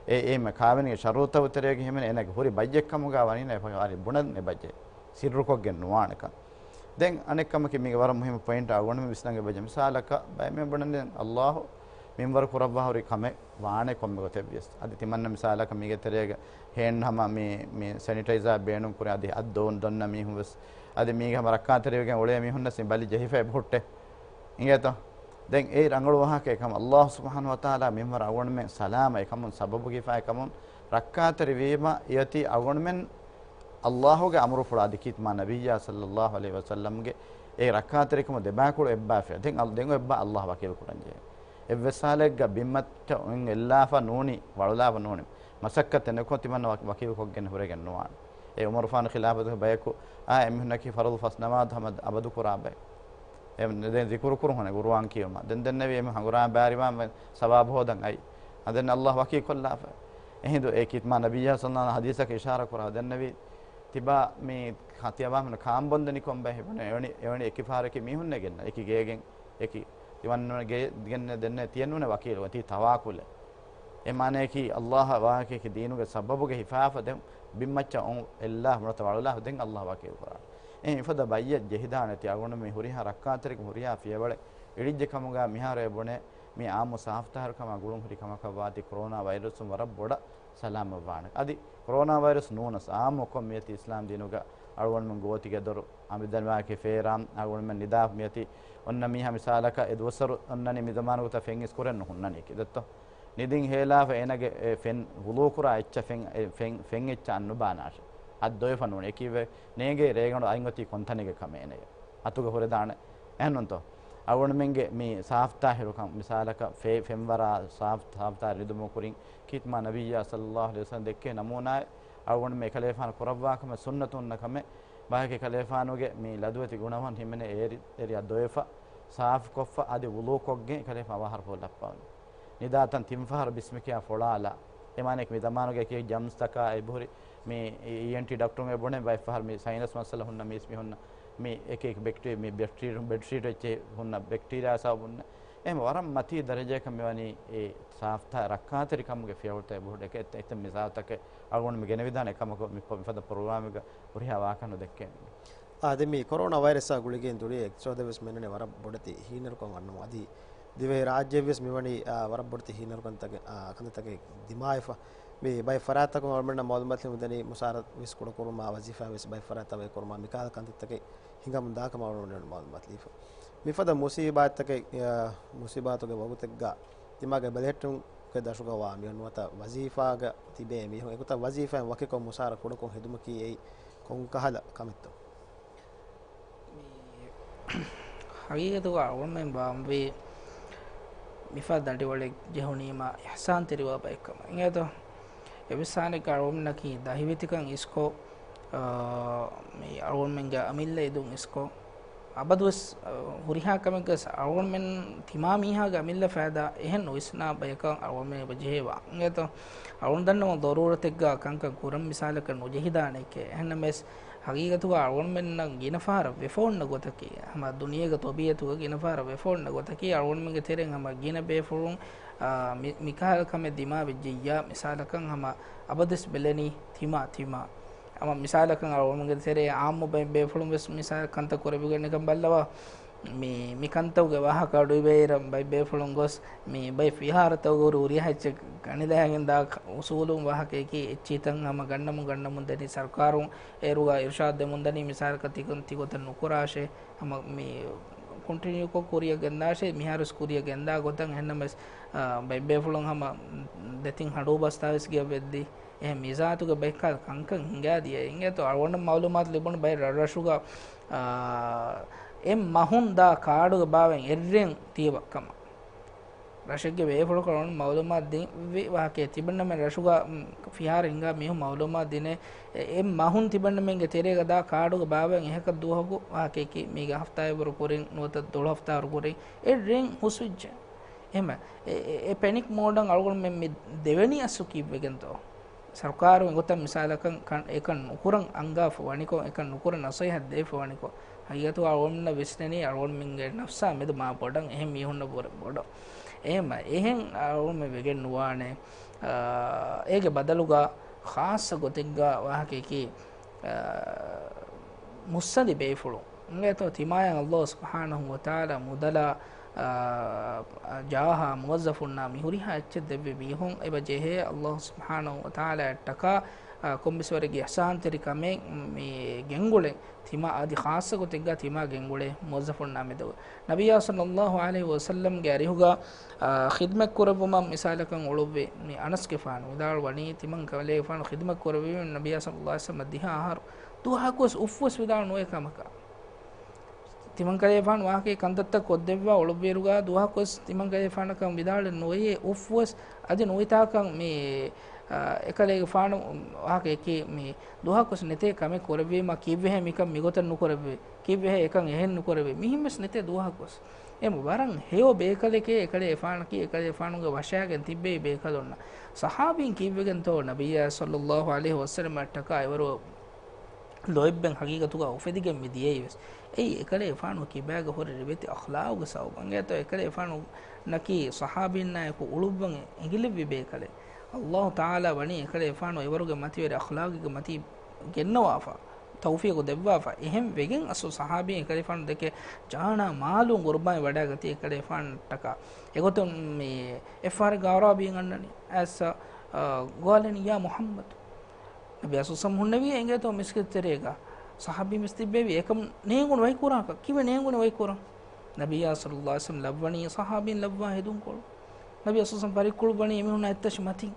އެ، އެ މަ-، ކާވެނީގެ ޝަރުޠުތަކުގެ ތެރޭގަ ހިމެނޭ އޭނަގެ ހުރި ބައްޔެއްކަމުގަ ވަނީނަ އެ ފަހަރި ބުނަން އެބަޖެހޭ. ސިއްރުކޮށްގެން ނުވާނެކަން. ދެން އަނެއްކަމަކީ މީގެ ވަރަށް މުހިއްމު ޕޮއިންޓް އަޅުގަނޑުމެން ވިސްނަން އެބަޖެހޭ. މިސާލަކަށް ބައެއް މީހުން ބުނަނީ އައްލާހު މިންވަރު ކުރައްވާ ހުރި ކަމެއް ވާނެ ކޮންމެ ގޮތެއް ވިޔަސް. އަދި ތިމަންނަ މިސާލަކަށް މީގެ ތެރޭގަ ހޭން ހަމަ މި، މި ސެނިޓައިޒާ ބޭނުން ކުރި އަދި އަތް ދޮން ދޮންނަ މީހުން ވެސް. އަދި މީގެ ހަމަ ރައްކާތެރިވެގެން އުޅޭ މީހުންނަސް މި ބަލި ޖެހިފަ އެބަހުއްޓޭ. އިނގޭތޯ؟ ދެން އެ ރަނގަޅު ވާހަކަ އެކަމަ އައްލާހު ސުބްޙާނަހޫ ވަތަޢާލާ މިންވަރަށް އަޅުގަނޑުމެން ސަލާމަތް އެކަމުން ސަބަބު ހިފާ އެކަމުން ރައްކާތެރިވީމަ އެއޮތީ އަޅުގަނޑުމެން އައްލާހުގެ އަމުރުފުޅާ އަދި ކީރިތި މާ ނަބިއްޔާ ޞައްލައްލާހު ޢަލައިހި ވަސައްލަމްގެ އެ ރައްކާތެރިކަމުން ދެބައިކުޅަ އެއްބާފިޔަ. ދެން އަ-، ދެން އެއްބާ އައްލާހު ވަކީލު ކުރަންޖެހޭ. އެއްވެސް ހާލެއްގަ ބިންމައްޗަށް އޮތް އެއްލާފަ ނޫނީ، ވަޅުލާފަ ނޫނީ، މަސައްކަތެއް ނެތްކޮށް ތިމަންނަ ވަ-، ވަކީލުކޮށްގެން ހުރެގެން ނުވާނެ. އެ ޢުމަރުފާނު ޚިލާފަތުގެ ބަޔަކު އާ އެމީހުންނަކީ ފަރުޟު ފަސް ނަމާދު ހަމަ އަބަދު ކުރާ ބައެއް. އެ ދެން ޒިކުރު ކުރުން ހުންނެ ޤުރުއާން ކިޔުމަށް. ދެން ދެންނެވި އެމީހުން ހަނގުރާމަ ބާރިވާން ސަވާބު ހޯދަން އައި. އަދެން އައްލާހު ވަކީލު ކޮށްލާފަ. އެހިނދު އެ ކީރިތި މާ ނަބިއްޔާ ޞައްލައްލާހު ޙަދީޘަކީ އިޝާރާ ކުރާ ދެންނެވި ތިބާ މި ތިޔަބާމެން ކާންބޮންދެނިކޮށް ބައެއް ހިބުނެ އެވަނި، އެވަނި އެކިފާރަކީ މީހުންނެއް ގެންނަ. އެކި ގޭގެން، އެކި ތިމަންނަ ގޭ ގެންނެ ދެންނެ ތިޔެއް ނޫނެ ވަކީލު ތީ ތަވާކުލެއް. އެ މާނަޔަކީ އައްލާހަށް ވާހަކައަކީ ދީނުގެ ސަބަބުގަ ހިފާފަ ދެން ބިންމައްޗަށް އޮން އެއްލާ ނުވަތަ ވަޅުލާ ދެން އައްލާހު ވަކީލު ކުރާނެ. އެހެން އެފަދަ ބައްޔެއް ޖެހިދާނެތީ އަޅުގަނޑު މި ހުރިހާ ރައްކާތެރިކަމުން ހުރިހާ ފިޔަވަޅެއް އިޅިއްޖެ ކަމުގަ މިހާރު އެ ބުނެ މި އާއްމު ސާފުތާހިރުކަމާ ގުޅުން ހުރި ކަމަކަށް ވާތީ ކޮރޯނާ ވައިރަސުން ވަރަށް ބޮޑަށް ސަލާމަތްވާނެ. އަދި ކޮރޯނާ ވައިރަސް ނޫނަސް އާއްމުކޮށް މިއޮތީ އިސްލާމް ދީނުގަ އަޅުގަނޑުމެން ގޯތިގެ ދޮރު އަނބިދަންވާކި ފޭރާ އަޅުގަނޑުމެން ނިދާ މިއޮތީ އޮންނަ މީހާ މިސާލަކަށް އެ ދުވަސްވަރު އޮންނަނީ މި ޒަމާނުގަތަ ފެން އިސްކުރެއް ނުހުންނަނީކީ ދެއްތޯ؟ ނިދިން ހޭލާފަ އޭނަގެ އެ ފެން ވުޟޫ ކުރާ އެއްޗަށް ފެން، އެ ފެން، ފެން އެއްޗަށް އަންނުބާނާށޭ. އަތް ދޮވެފަ ނޫން. އެކީވެ ނޭނގޭ ރޭގަނޑު އަތް އޮތީ ކޮންތަނެއްގެ ކަމެއް އޭނަޔަށް. އަތުގަ ހުރެދާނެ. އެހެންނޫންތޯ؟ އަޅުގަނޑުމެންގެ މި ސާފުތާހިރުކަން މިސާލަކަށް ފެ-، ފެންވަރާ ސާފު-، ސާފުތާހިރު ނިދުމުގެ ކުރިން ކީރިތި މާ ނަބިއްޔާ ޞައްލައްލާހު ޢަލައިހި ވަސައްލަމް ދެއްކޭ ނަމޫނާއެއް އަޅުގަނޑުމެން އެކަލޭފާނު ކުރައްވާ ކަމެއް ސުންނަތު ހުންނަ ކަމެއް. ބަޔަކީ ކަލޭފާނުގެ މި ލަދުވެތި ގުނަވަން ހިމެނޭ އޭރި-، އެރިއަށް ދޮވެފަ، ސާފުކޮށްފަ، އަދި ވުޟޫކޮށްގެން އެކަލޭފާނު އަވަހަރު ފުށް ލައްޕަވަން. ނިދާތަން ތިން ފަހަރު ބިސްމި ކިޔާ ފޮޅާލާ. އެ މާނައަކީ މި ޒަމާނުގައި ކިޔެ ޖަމްސްތަކާ އެބަހުރި މި އީއެންޓީ ޑޮކްޓަރުން އެ ބުނެ ބައެއް ފަހަރު މި ސައިނަސް މައްސަލަ ހުންނަ މީސް މި ހުންނަ މި އެކި އެކި ބެކްޓީރިއާ، މި ބެޑްޝީޓް، ބެޑްޝީޓް އެއްޗެހި ހުންނަ ބެކްޓީރިއާ ސަބަބުން އެހެން ވަރަށް މަތީ ދަރަޖައަކަށް މިވަނީ އެ ސާފްތާ ރައްކާތެރިކަމުގެ ފިޔަވަޅުތައް ބޮޑު އެކަ-، އެތައް މިސާލުތަކެއް އަޅުގަނޑު މި ގެނެވިދާނެ ކަމަކު މި ފަ-، މިފަދަ ޕްރޮގްރާމެއްގަ ހުރިހާ ވާހަކަ ނުދެއްކޭނެ. އާދެ، މި ކޮރޯނާ ވައިރަސްއާ ގުޅިގެން ދުރި އެކްސޯދެވެސް މެންނަނީ ވަރަށް ބޮޑެތި ހީނަރުކަން އަންނަމު. އަދި ދިވެހި ރާއްޖެއްވެސް މިވަނީ، އާ، ވަރަށް ބޮޑެތި ހީނަރުކަންތަކެއް، އާ، ކަންތައްތަކެއް ދިމާވެފަ. މި ބައެއް ފަރާތްތަކުން އަޅުމެންނަށް މައުލޫމާތު ލިބުންދަނީ މުސާރަ ވެސް ކުޑަކުރުމާ، ވަޒީފާ ވެސް ބައެއް ފަރާތްތައް ބައިކުރުމާ، މިކަހަލަ ކަންތައްތަކެއް ހިނގަމުން ދާކަމަށް އަޅުމެންނަށް މައުލޫމާތު ލިބިފަ. މިފަދަ މުސީބާތްތަކެއް، އާ، މުސީބާތުގެ ވަގުތެއްގަ ތިމާގެ ބެލެހެއްޓުމުގެ ދަށުގަ ވާ މީހުން ނުވަތަ ވަޒީފާގަ ތިބޭ މީހުން އެގޮތަށް ވަޒީފާއިން ވަކިކޮށް މުސާރަ ކުޑަކޮށް ހެދުމަކީ އެއީ ކޮންކަހަލަ ކަމެއްތޯ؟ މި ހަގީގަތުގަ އަޅުގަނޑުމެން ބާއްވީ މިފަދަ ދަނޑިވަޅެއް ޖެހުނީމަ އިޙްސާންތެރިވާ ބައެއްކަމަށް. އިނގޭތޯ؟ އެވެސް ސާނެއްގަ އަޅުގަނޑަކީ ދަހިވެތިކަން އިސްކޮށް، އާ، މި އަޅުގަނޑުމެންގެ އަމިއްލަ އެދުން އިސްކޮށް، އަބަދުވެސް، އަ، ހުރިހާ ކަމެއްގަސް އަޅުގަނޑުމެން ތިމާ މީހާގެ އަމިއްލަ ފައިދާ އެހެން ނުވިސްނާ ބަޔަކަށް އަޅުގަނޑުމެން އެބަ ޖެހޭ ވާ. އިނގޭތޯ؟ އަޅުގަނޑު ދަންނަވަން ޟަރޫރަތެއްގަ ކަންކަން ކުރަން މިސާލަކަށް ނުޖެހިދާނެކޭ. އެހެންނަމަވެސް، ހަގީގަތުގަ އަޅުގަނޑުމެންނަށް ގިނަ ފަހަރަށް ވެފަ އޮންނަ ގޮތަކީ، ހަމަ ދުނިޔޭގެ ޠަބީޢަތުގަ ގިނަ ފަހަރަށް ވެފަ އޮންނަ ގޮތަކީ، އަޅުގަނޑުމެންގެ ތެރެއިން ހަމަ ގިނަ ބޭފުޅުން، އާ، މި، މިކަހަލަ ކަމެއް ދިމާވެއްޖެއްޔާ، މިސާލަކަށް ހަމަ އަބަދުވެސް ބެލެނީ ތިމާ، ތިމާ. ހަމަ މިސާލަކަށް އަޅުގަނޑުގެ ތެރޭ އާއްމު ބައެއް ބޭފުޅުން ވެސް މިސާލަކަށް ކަންތައް ކުރެވިގެން ނިކަން ބައްލަވާ. މި، މި ކަންތައްގެ ވާހަކަ އަޑުއިވޭއިރަށް ބައެއް ބޭފުޅުން ގޮސް، މި ބައެއް ފިހާރަތަކުގަ ހުރި ހުރިހާ އެއްޗެއް ގަނެލާގެން ދާ އުސޫލުން ވާހަކައަކީ އެއްޗިހިތައް ހަމަ ގަންނަމުން ގަންނަމުން ދެނީ ސަރުކާރުން އޭރުގަ އިރުޝާދު ދެމުން ދަނީ މިސާލަކަށް ތިކަން ތިގޮތަށް ނުކުރާށޭ. ހަމަ މި ކޮންޓިނިއުކޮށް ކުރިއަށް ގެންދާށޭ، މިހާރުވެސް ކުރިއަށް ގެންދާ ގޮތަށް. އެހެންނަމަވެސް، އާ، ބައެއް ބޭފުޅުން ހަމަ ދެތިން ހަނޑޫ ބަސްތާވެސް ގެއަށް ވެއްދީ. އެހެން މިޒާތުގެ ބައެއްކަހަލަ ކަންކަން ހިނގާދިޔަ. އިނގޭތޯ އަޅުގަނޑަށް މައުލޫމާތު ލިބުނު ބައެއް ރަށްރަށުގަ، އާ، އެއް މަހުން ދާ ކާޑުގެ ބާވަތް އެއްރެން ތިޔަ ވައްކަމަށް. ރަށެއްގެ ބޭފުޅަކަށް އަޅުގަނޑު މައުލޫމާތު ދިން ވި ވާހަކައެއް ތިބެންނަމެން ރަށުގަ، މް، ފިހާރަ ހިނގާ މީހުން މައުލޫމާތު ދިނޭ. އެ، އެއް މަހުން ތިބެންނަމެންގެ ތެރޭގަ ދާ ކާޑުގެ ބާވަތް އެހަކަށް ދުވަހަކު ވާހަކައަކީ މީގެ ހަފްތާއެއްވަރު ކުރިން ނުވަތަ ދޮޅު ހަފްތާވަރު ކުރިން އެއްރެން ހުސްވެއްޖެ. އެހެން އެ، އެ، އެ ޕެނިކް މޯޑަށް އަޅުގަނޑުމެން މި ދެވެނީ އަސްލު ކީއްވެގެންތޯ؟ ސަރުކާރުން އެގޮތަށް މިސާލަކަށް ކަން، އެކަން ނުކުރަން އަންގާފަ ވަނިކޮށް، އެކަން ނުކުރަން ނަސޭހަތް ދޭފަ ވަނިކޮށް، ހަގީގަތުގަ އަޅުގަނޑުމެންނަށް ވިސްނެނީ އަޅުގަނޑުމެންގެ ނަފްސާ މެދު މާ ބޮޑަށް އެހެން މީހުންނަށް ވުރެ ބޮޑަށް. އެހެން، އެހެން އަޅުގަނޑުމެން ވެގެން ނުވާނެ. އާ، އޭގެ ބަދަލުގަ ޚާއްޞަ ގޮތެއްގަ ވާހަކައަކީ، އާ، މުއްސަނދި ބޭފުޅުން އިނގޭތޯ ތިމާޔަށް ﷲ ސުބްޙާނަހޫ ވަތަޢާލާ މުދަލާ، އާ، ޖާހާ މުވައްޒަފުންނާ މި ހުރިހާ އެއްޗެއް ދެއްވި މީހުން އެބަ ޖެހޭ ﷲ ސުބްޙާނަހޫ ވަތަޢާލާއަށްޓަކާ، އާ، ކޮންމެސްވަރެއްގެ އިޙްސާންތެރިކަމެއް މި ގެންގުޅެން ތިމާ އަދި ޚާއްޞަ ގޮތެއްގަ ތިމާ ގެންގުޅޭ މުވައްޒަފުންނާ މެދުގަ. ނަބިއްޔާ ޞައްލައްލާހު ޢަލައިހި ވަސައްލަމްގެ އަރިހުގަ، އާ، ޚިދްމަތް ކުރެއްވުމަށް މިސާލަކަށް އުޅުއްވި މި އަނަސްގެފާނު ވިދާޅުވަނީ ތިމަން ކަލޭގެފާނު ޚިދްމަތް ކުރެއްވީމެ ނަބިއްޔާ ޞައްލައްލާހު ޢަލައިހި ވަސައްލަމަށް ދިހަ އަހަރު ދުވަހަކުވެސް އުފްވެސް ވިދާޅު ނުވޭ ކަމަކަށް. ތިމަންކަލޭގެފާނު ވާހަކައެއް ކަންތައްތައް ކޮށްދެއްވާ އުޅުއްވިއިރުގަ ދުވަހަކުވެސް ތިމަންކަލޭގެފާނަކަށް ވިދާޅެއް ނުވެޔޭ އުފްވެސް އަދި ނުވިތާކަށް މި، އާ، އެކަލޭގެފާނު ވާހަކައަކީ މި ދުވަހަކުވެސް ނެތޭ ކަމެއް ކުރެއްވީމަ ކީއްވެހޭ މިކަން މިގޮތަށް ނުކުރެއްވި، ކީއްވެހޭ އެކަން އެހެން ނުކުރެއްވި، މިހެންވެސް ނެތޭ ދުވަހަކުވެސް. އެ ވަރަށް ހެޔޮ ބޭކަލެކޭ އެކަލޭގެފާނަކީ އެކަލޭގެފާނުގެ ވަށައިގެން ތިއްބެވި ބޭކަލުންނަށް. ޞަޙާބީން ކީއްވެގެންތޯ ނަބިއްޔާ ޞައްލައްލާހު ޢަލައިހި ވަސައްލަމަށްޓަކާ އެވަރު ލޯތްބެއް ހަގީގަތުގަ އުފެދިގެން މި ދިޔައީވެސް. އެއީ އެކަލޭގެފާނު ކިބާގަ ހުރި ރިވެތި އަޚްލާގުގެ ސަބަބުން. އިނގޭތޯ އެކަލޭގެފާނު ނަކީ ޞަޙާބީންނާއެކު އުޅުއްވަން އެނގިލެއްވި ބޭކަލެއް. ﷲ ތަޢާލާ ވަނީ އެކަލޭގެފާނު އެވަރުގެ މަތިވެރި އަޚްލާގެއްގެ މަތީ ގެންނަވާފަ، ތައުފީޤު ދެއްވާފަ. އެހެން ވެގެން އަސްލު ޞަޙާބީން އެކަލޭގެފާނު ދެކެ ޖާނާ މާލުން ޤުރުބާން ވަޑައިގަތީ އެކަލޭގެފާނަށްޓަކާ. އެގޮތުން މި އެއްފަހަރެއްގަ އަޢުރާބީން އަންނަނީ އައިސް، އާ، ގޮވާލަނީ، "ޔާ މުޙައްމަދު." ނަބިއްޔާ ޞައްލައްލާހު ޢަލައިހި ވަސައްލަމް ހުންނެވީ އެނގޭތޯ މިސްކިތް ތެރޭގަ. ޞަޙާބީން ވެސް ތިއްބެވި އެކަމު ނޭނގުނު ވައިކުރާކަ. ކީއްވެ ނޭނގުނީ ވައިކުރަން؟ ނަބިއްޔާ ޞައްލައްލާހު ޢަލައިހި ވަސައްލަމް ލައްވަނީ ޞަޙާބީން ލައްވާ ހެދުންކޮޅު. ނަބިއްޔާ ޞައްލައްލާހު ޢަލައިހި ވަސައްލަމް ފަރިއްކުޅުއްވަނީ އެމީހުންނާ އެއްތަށި މަތިން.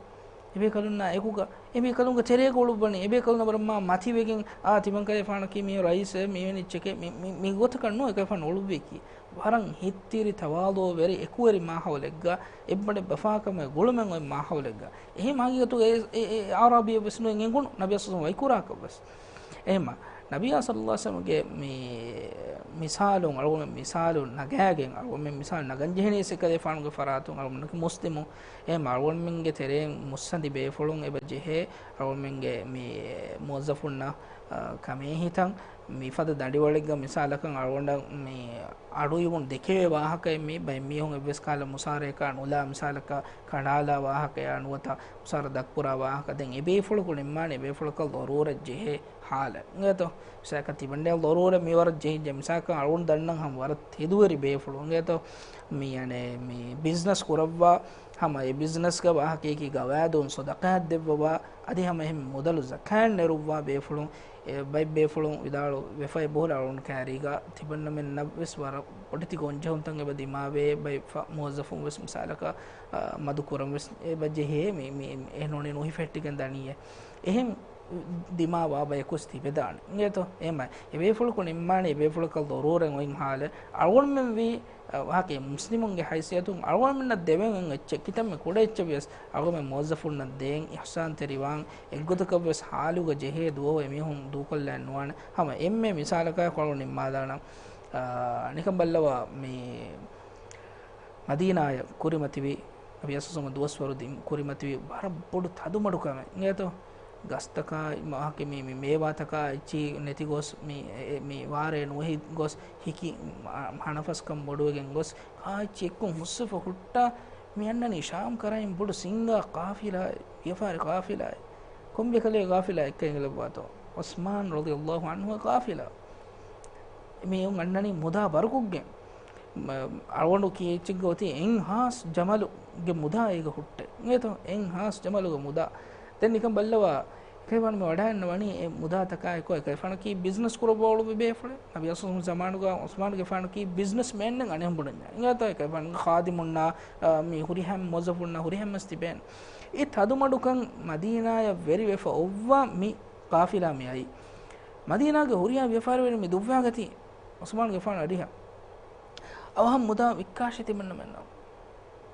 އެބޭކަލުންނާ އެކުގަ، އެބޭކަލުންގެ ތެރޭގަ އުޅުއްވަނީ. އެބޭކަލުންނަށް ވަރަށް މާ މަތިވެގެން، އާ، ތިމަންކަލޭގެފާނަކީ މީ ރައީސެއް، މީވެނި އެއްޗެކޭ، މި، މި، މި ގޮތަކަށް ނޫން އެކަލޭގެފާނު އުޅުއްވީކީ. ވަރަށް ހިތްތިރި ތަވާޟުޢުވެރި އެކުވެރި މާހައުލެއްގަ، އެއްބަނޑެއް ބަފާކަމުގެ ގުޅުމެއް އޮތް މާހައުލެއްގަ. އެހެން ހަގީގަތުގަ އެ، އެ، އެ އަޢުރާބީއެއް ވެސް ނުވެ އެނގުނު ނަބިއްޔާ ޞައްލައްލާހު ޢަލައިހި ވަސައްލަމް ވައިކުރާކަށް ވެސް. އެހެންމަ، ނަބިއްޔާ ޞައްލައްލާހު ޢަލައިހި ވަސައްލަމްގެ މި މިސާލުން، އަޅުގަނޑުމެން މިސާލު ނަގާގެން، އަޅުގަނޑުމެން މިސާލު ނަގަން ޖެހެނީ އެކަލޭގެފާނުގެ ފަރާތުން، އަޅުގަނޑުމެންނަކީ މުސްލިމުން. އެހެން އަޅުގަނޑުމެންގެ ތެރެއިން މުއްސަނދި ބޭފުޅުން އެބަ ޖެހޭ، އަޅުގަނޑުމެންގެ މި މުވައްޒަފުންނަށް، އަ، ކަމޭހިތަން މިފަދަ ދަނޑިވަޅެއްގަ މިސާލަކަށް އަޅުގަނޑަށް މި އަޑުއިވުނު ދެކެވޭ ވާހަކައެއް މީ. ބައެއް މީހުން އެއްވެސް ކަހަލަ މުސާރަޔަކާ ނުލާ، މިސާލަކަށް ކަނޑާލާ ވާހަކަޔާ ނުވަތަ މުސާރަ ދަށްކުރާ ވާހަކަ. ދެން އެ ބޭފުޅަކު ނިންމާނެ އެ ބޭފުޅަކަށް ޟަރޫރަތް ޖެހޭ ހާލަތް. އިނގޭތޯ؟ މިސާލަކަށް ތިބަންޑެ ޟަރޫރަތް މި ވަރަށް ޖެހިއްޖެ. މިސާލަކަށް އަޅުގަނޑު ދަންނަން ހަމަ ވަރަށް ތެދުވެރި ބޭފުޅު. އިނގޭތޯ؟ މި އަނެއް މި ބިޒްނަސް ކުރައްވާ ހަމަ އެ ބިޒްނަސްގަ ވާހަކަޔަކީ ގަވާއިދުން ޞަދަޤާތް ދެއްވަވާ، އަދި ހަމަ އެހެން މުދަލު ޒަކާތް ނެރުއްވާ ބޭފުޅުން. އެ ބައެއް ބޭފުޅުން ވިދާޅު ވެފައި ބޯހުރ އަޅުން ކާރީގަ ތިބަންނަމެންނަށްވެސް ވަރަށް ބޮޑެތި ގޮންޖެހުންތައް އެބަ ދިމާވޭ. ބައެއް ފަ-، މުވައްޒަފުން ވެސް މިސާލަކަށް، އަ، މަދު ކުރަން ވެސް އެބަ ޖެހޭ. މި، މި، އެ ނޫނީ ނުހިފެއްޓިގެން ދަނީއޭ. އެހެން ދިމާވާ ބަޔަކުސް ތިބެދާނެ. އިނގޭތޯ؟ އެހެންމަ އެ ބޭފުޅަކު ނިންމާނެ އެ ބޭފުޅަކަށް ޟަރޫރަތް އޮތް ހާލެއް. އަޅުގަނޑުމެން ވީ، އަ، ވާހަކަ މުސްލިމުންގެ ހައިސިއްޔަތުން އަޅުގަނޑުމެންނަށް ދެވެން އެއްޗެއް ކިތަންމެ ކުޑަ އެއްޗެއް ވިޔަސް އަޅުގަނޑުމެން މުވައްޒަފުންނަށް ދޭން އިޙްސާންތެރިވާން އެއްގޮތަކަށްވެސް ހާލުގަ ޖެހޭ ދުވަހު އެމީހުން ދޫކޮށްލާން ނުވާނެ. ހަމަ އެންމެ މިސާލަކާ ކޮޅު ނިންމާލާނަން. އާ، ނިކަން ބައްލަވާ މި މަދީނާޔަށް ކުރިމަތިވި، ނަބިއްޔާ ޞައްލައްލާހު ޢަލައިހި ވަސައްލަމަށް ދުވަސްވަރު ދިން ކުރިމަތިވި ވަރަށް ބޮޑު ތަދުމަޑުކަމެއް އިނގޭތޯ؟ ގަސްތަކާ މާކެ މި، މި މޭވާތަކާ އެއްޗިހި ނެތިގޮސް، މި، އެ، މި ވާރޭ ނުވެހި ގޮސް ހިކި ހަނަފަސްކަން ބޮޑުވެގެން ގޮސް، ކާއެއްޗި އެއްކޮށް ހުސްވެފަ ހުއްޓާ، މި އަންނަނީ ޝާމް ކަރައިން ބޮޑު ސިންގާ ޤާފިލާއެއް، ވިޔަފާރި ޤާފިލާއެއް. ކޮން ބޭކަލެއް ޤާފިލާ އެއްކަން އެނގިލައްވާތޯ؟ ޢުސްމާން ރަޟިޔައްލާހު ޢަންހުގެ ޤާފިލާ. މިއޮން އަންނަނީ މުދާ ބަރުކޮށްގެން. މ-، އަޅުގަނޑު ކީ އެއްޗެއްގަ އޮތީ އެއްހާސް ޖަމަލުގެ މުދާ އޭގަ ހުއްޓޭ. އިނގޭތޯ؟ އެއްހާސް ޖަމަލުގެ މުދާ. ދެން ނިކަން ބައްލަވާ، އެކަލޭގެފާނު މި ވަޑައިގަންނަވަނީ އެ މުދާތަކާއެކު. އެކަލޭގެފާނަކީ ބިޒްނަސް ކުރައްވާ އުޅުއްވި ބޭފުޅެއް. ނަބިއްޔާ ޞައްލައްލާހު ޢަލައިހި ވަސައްލަމްގެ ޒަމާނުގަ ޢުސްމާނުގެފާނަކީ ބިޒްނަސް މޭންއެއް އަނެއް ބުނަންޏާ. އިނގޭތޯ؟ އެކަލޭގެފާނުގެ ޚާދިމުންނާ، އަ، މި ހުރިހާ މުވައްޒަފުންނާ ހުރިހާ މަސް ތިބޭނެ. އެ ތަދުމަޑުކަން މަދީނާޔަށް ވެރިވެފަ އޮއްވާ މި ޤާފިލާ މި އައީ. މަދީނާގެ ހުރިހާ ވިޔަފާރިވެރިން މި ދުއްވާގަތީ ޢުސްމާނުގެފާނު އަރިހަށް. އަވަހަށް މުދާ ވިއްކާށި ތިމަންނަމެންނަށް.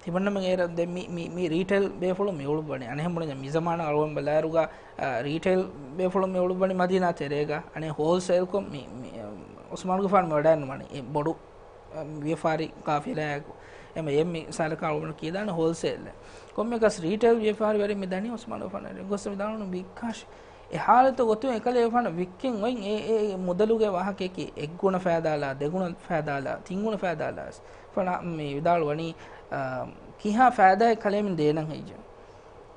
ތިމަންނަމެން އޭރަށް ދެން މި، މި، މި ރީޓެއިލް ބޭފުޅުން މި އުޅުއްވަނީ. އަނެއްހެން ބުނަންޏާ މި ޒަމާނަށް އަޅުގަނޑު ބަލާއިރުގަ، އަ، ރީޓެއިލް ބޭފުޅުން މި އުޅުއްވަނީ މަދީނާ ތެރޭގަ. އަނެއް ހޯލްސޭލްކޮށް މި، މި، އަ، ޢުސްމާނުގެފާނު މި ވަޑައިނުމަނީ. އެ ބޮޑު ވިޔަފާރި ޤާފިލާއެކު. އެމަ އެ މި ސާލަކާ އަޅުގަނޑު ކީދާނެ ހޯލްސޭލް. ކޮންމެއަކަސް ރީޓެއިލް ވިޔަފާރިވެރިން މި ދަނީ ޢުސްމާނުގެފާނަށް ގޮސް މި ދާނު ވިއްކާށި. އެ ޙާލަތު ގޮތުން އެކަލޭގެފާނަށް ވިއްކެން އޮތް އެ، އެ، އެ މުދަލުގެ ވާހަކަޔަކީ އެއްގުނަ ފައިދާލާ، ދެގުނަ ފައިދާލާ، ތިންގުނަ ފައިދާލާ ވެސް. ފަނަ މި ވިދާޅުވަނީ، އާ، ކިހާ ފައިދާއެއް ކަލޭމެން ދޭނަން ހެއްޔެވެ؟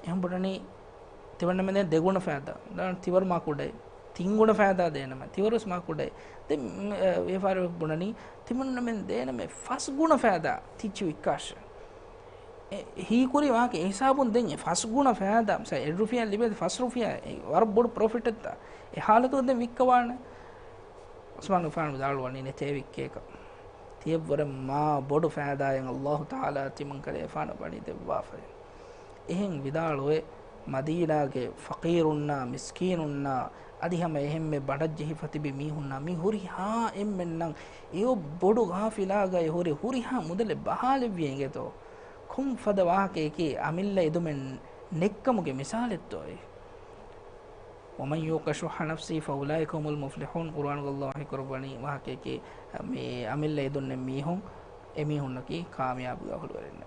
އެހެން ބުނަނީ ތިމަންނަމެން ދެން ދެގުނަ ފައިދާ. ދާން ތިވަރު މާ ކުޑައި. ތިންގުނަ ފައިދާ ދޭނަމެ. ތިވަރު ވެސް މާ ކުޑައި. ދެން، އެ، ވިޔަފާރި ބުނަނީ ތިމަންނަމެން ދޭނަމެ ފަސް ގުނަ ފައިދާ ތިއްޗި ވިއްކާށެ. އެ، ހީކުރި ވާހަކަ އެ ހިސާބުން ދެން އެ ފަސް ގުނަ ފައިދާ، މިސާ އެއް ރުފިޔާ ލިބޭ ފަސް ރުފިޔާ، އެ ވަރަށް ބޮޑު ޕްރޮފިޓެއްތަ؟ އެ ޙާލަތު ދެން ވިއްކަވާނެ. ޢުސްމާނުގެފާނު ވިދާޅުވަނީ ނެތޭ ވިއްކޭކަށް. ތިޔަށްވުރެ މާ ބޮޑު ފައިދާއެއް ﷲ ތަޢާލާ ތިމަންކަލޭގެފާނަށް ވަނީ ދެއްވާފައި. އެހެން ވިދާޅުވެ، މަދީނާގެ ފަޤީރުންނާ، މިސްކީނުންނާ، އަދި ހަމަ އެހެންމެ ބަނޑަށް ޖެހިފަ ތިބި މީހުންނާ، މި ހުރިހާ އެންމެންނަށް އެއޮށް ބޮޑު ޣާފިލާގައި ހުރި ހުރިހާ މުދަލެއް ބަހާލެއްވި އިނގޭތޯ؟ ކޮން ފަދަ ވާހަކައެކޭ އަމިއްލަ އެދުމެއް ނެތްކަމުގެ މިސާލެއްތޯއޭ؟ ومن يوق شح نفسه فأولئك هم المفلحون. ޤުރުއާނުގަ ﷲ ވަޙީކުރައްވަނީ ވާހަކައެކޭ، މި އަމިއްލަ އެދުންނެއް މީހުން، އެމީހުންނަކީ ކާމިޔާބުގެ އަހުލުވެރިންނޭ.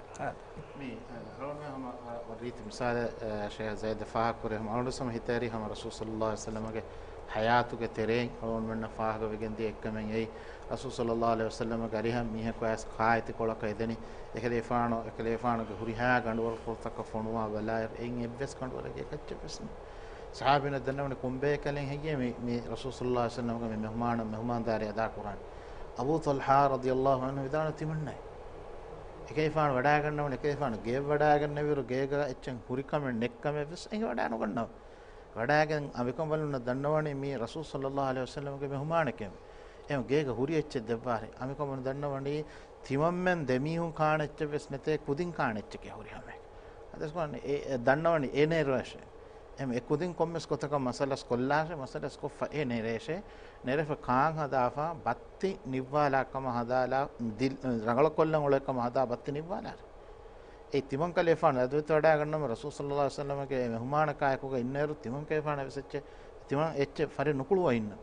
މި، އަ، އަޅުގަނޑު ހަމަ، އަ، ރީތި މިސާލެއް، އަ، ޝޭޚް ޒައިދަށް ފާހަގަކުރޭ ހަމަ އަޅުގަނޑު ހަމަ ހިތަށްއެރީ ހަމަ ރަސޫލު ޞައްލައްލާހު ޢަލައިހި ވަސައްލަމަގެ ޙަޔާތުގެ ތެރެއިން އަޅުގަނޑުމެންނަށް ފާހަގަވެގެންދިޔަ އެއްކަމެއް އެއީ، ރަސޫލު ޞައްލައްލާހު ޢަލައިހި ވަސައްލަމަގެ އަރިހަށް މީހަކު އައިސް ކާއެތިކޮޅަކަށް އެދެނީ، އެކަލޭގެފާނު، އެކަލޭގެފާނުގެ ހުރިހާ ގަނޑުވަރުކޮޅުތަކަށް ފޮނުވާ ބަލާއިރު، އެއިން އެއްވެސް ގަނޑުވަރެއްގެ އެކައްޗެއްވެސް ނެތް. ޞަޙާބީންނަށް ދަންނަވަނީ ކޮންބޭކަލެއް ހެއްޔޭ މި، މި ރަސޫލު ޞައްލައްލާހު ޢަލައިހި ވަސައްލަމަގެ މި މެހުމާނަށް މެހުމާންދާރީ އަދާކުރާނީ؟ އަބޫ ޠަލްޙާ ރަޟިޔައްލާހު ޢަންހު ވިދާޅުވި ތިމަންނައި. އެކަލޭގެފާނު ވަޑައިގަންނަވަނީ، އެކަލޭގެފާނު ގެޔަށް ވަޑައިގަންނަވިއިރު ގޭގަ އެއްޗެއް ހުރިކަމެއް ނެތްކަމެއްވެސް އެނގިވަޑައިނުގަންނަވަ. ވަޑައިގެން އަނބިކަނބަލުންނަށް ދަންނަވަނީ މީ ރަސޫލު ޞައްލައްލާހު ޢަލައިހި ވަސައްލަމަގެ މެހުމާނެކޭ. އެހެން ގޭގަ ހުރި އެއްޗެއް ދެއްވާށޭ. އަނބިކަނބަލުން ދަންނަވަނީ ތިމަންމެން ދެމީހުން ކާނެ އެއްޗެއްވެސް ނެތޭ، ކުދިން ކާނެ އެއްޗެކޭ ހުރިހާ މީހަކު. އަދިވެސް ކުރާނީ އެ، އެ ދަންނަވަނީ އެ ނެރުއޭށޭ. އެހެން އެ ކުދިން ކޮންމެސް ގޮތަކަށް މަސަލަސް ކޮށްލާށޭ، މަސަލަސް ކޮށްފަ އެ ނެރޭށޭ. ނެރެފަ ކާން ހަދާފަ، ބައްތި ނިއްވާލާ ކަމަށް ހަދާލާ، ދިލް، ރަނގަޅަށް ކޮށްލަން އުޅޭ ކަމަށް ހަދާ ބައްތި ނިއްވާލާށޭ. އެ ތިމަންކަލޭގެފާނު އަދުވެތި ވަޑައިގަންނަވަމު ރަސޫލު ޞައްލައްލާހު ޢަލައިހި ވަސައްލަމަގެ މެހުމާނަކާއެކުގަ އިންނައިރު ތިމަންކަލޭގެފާނަށް ވެސް އެއްޗެއް، ތިމަން އެއްޗެއް ފަރި ނުކުޅުވަ އިންނަ.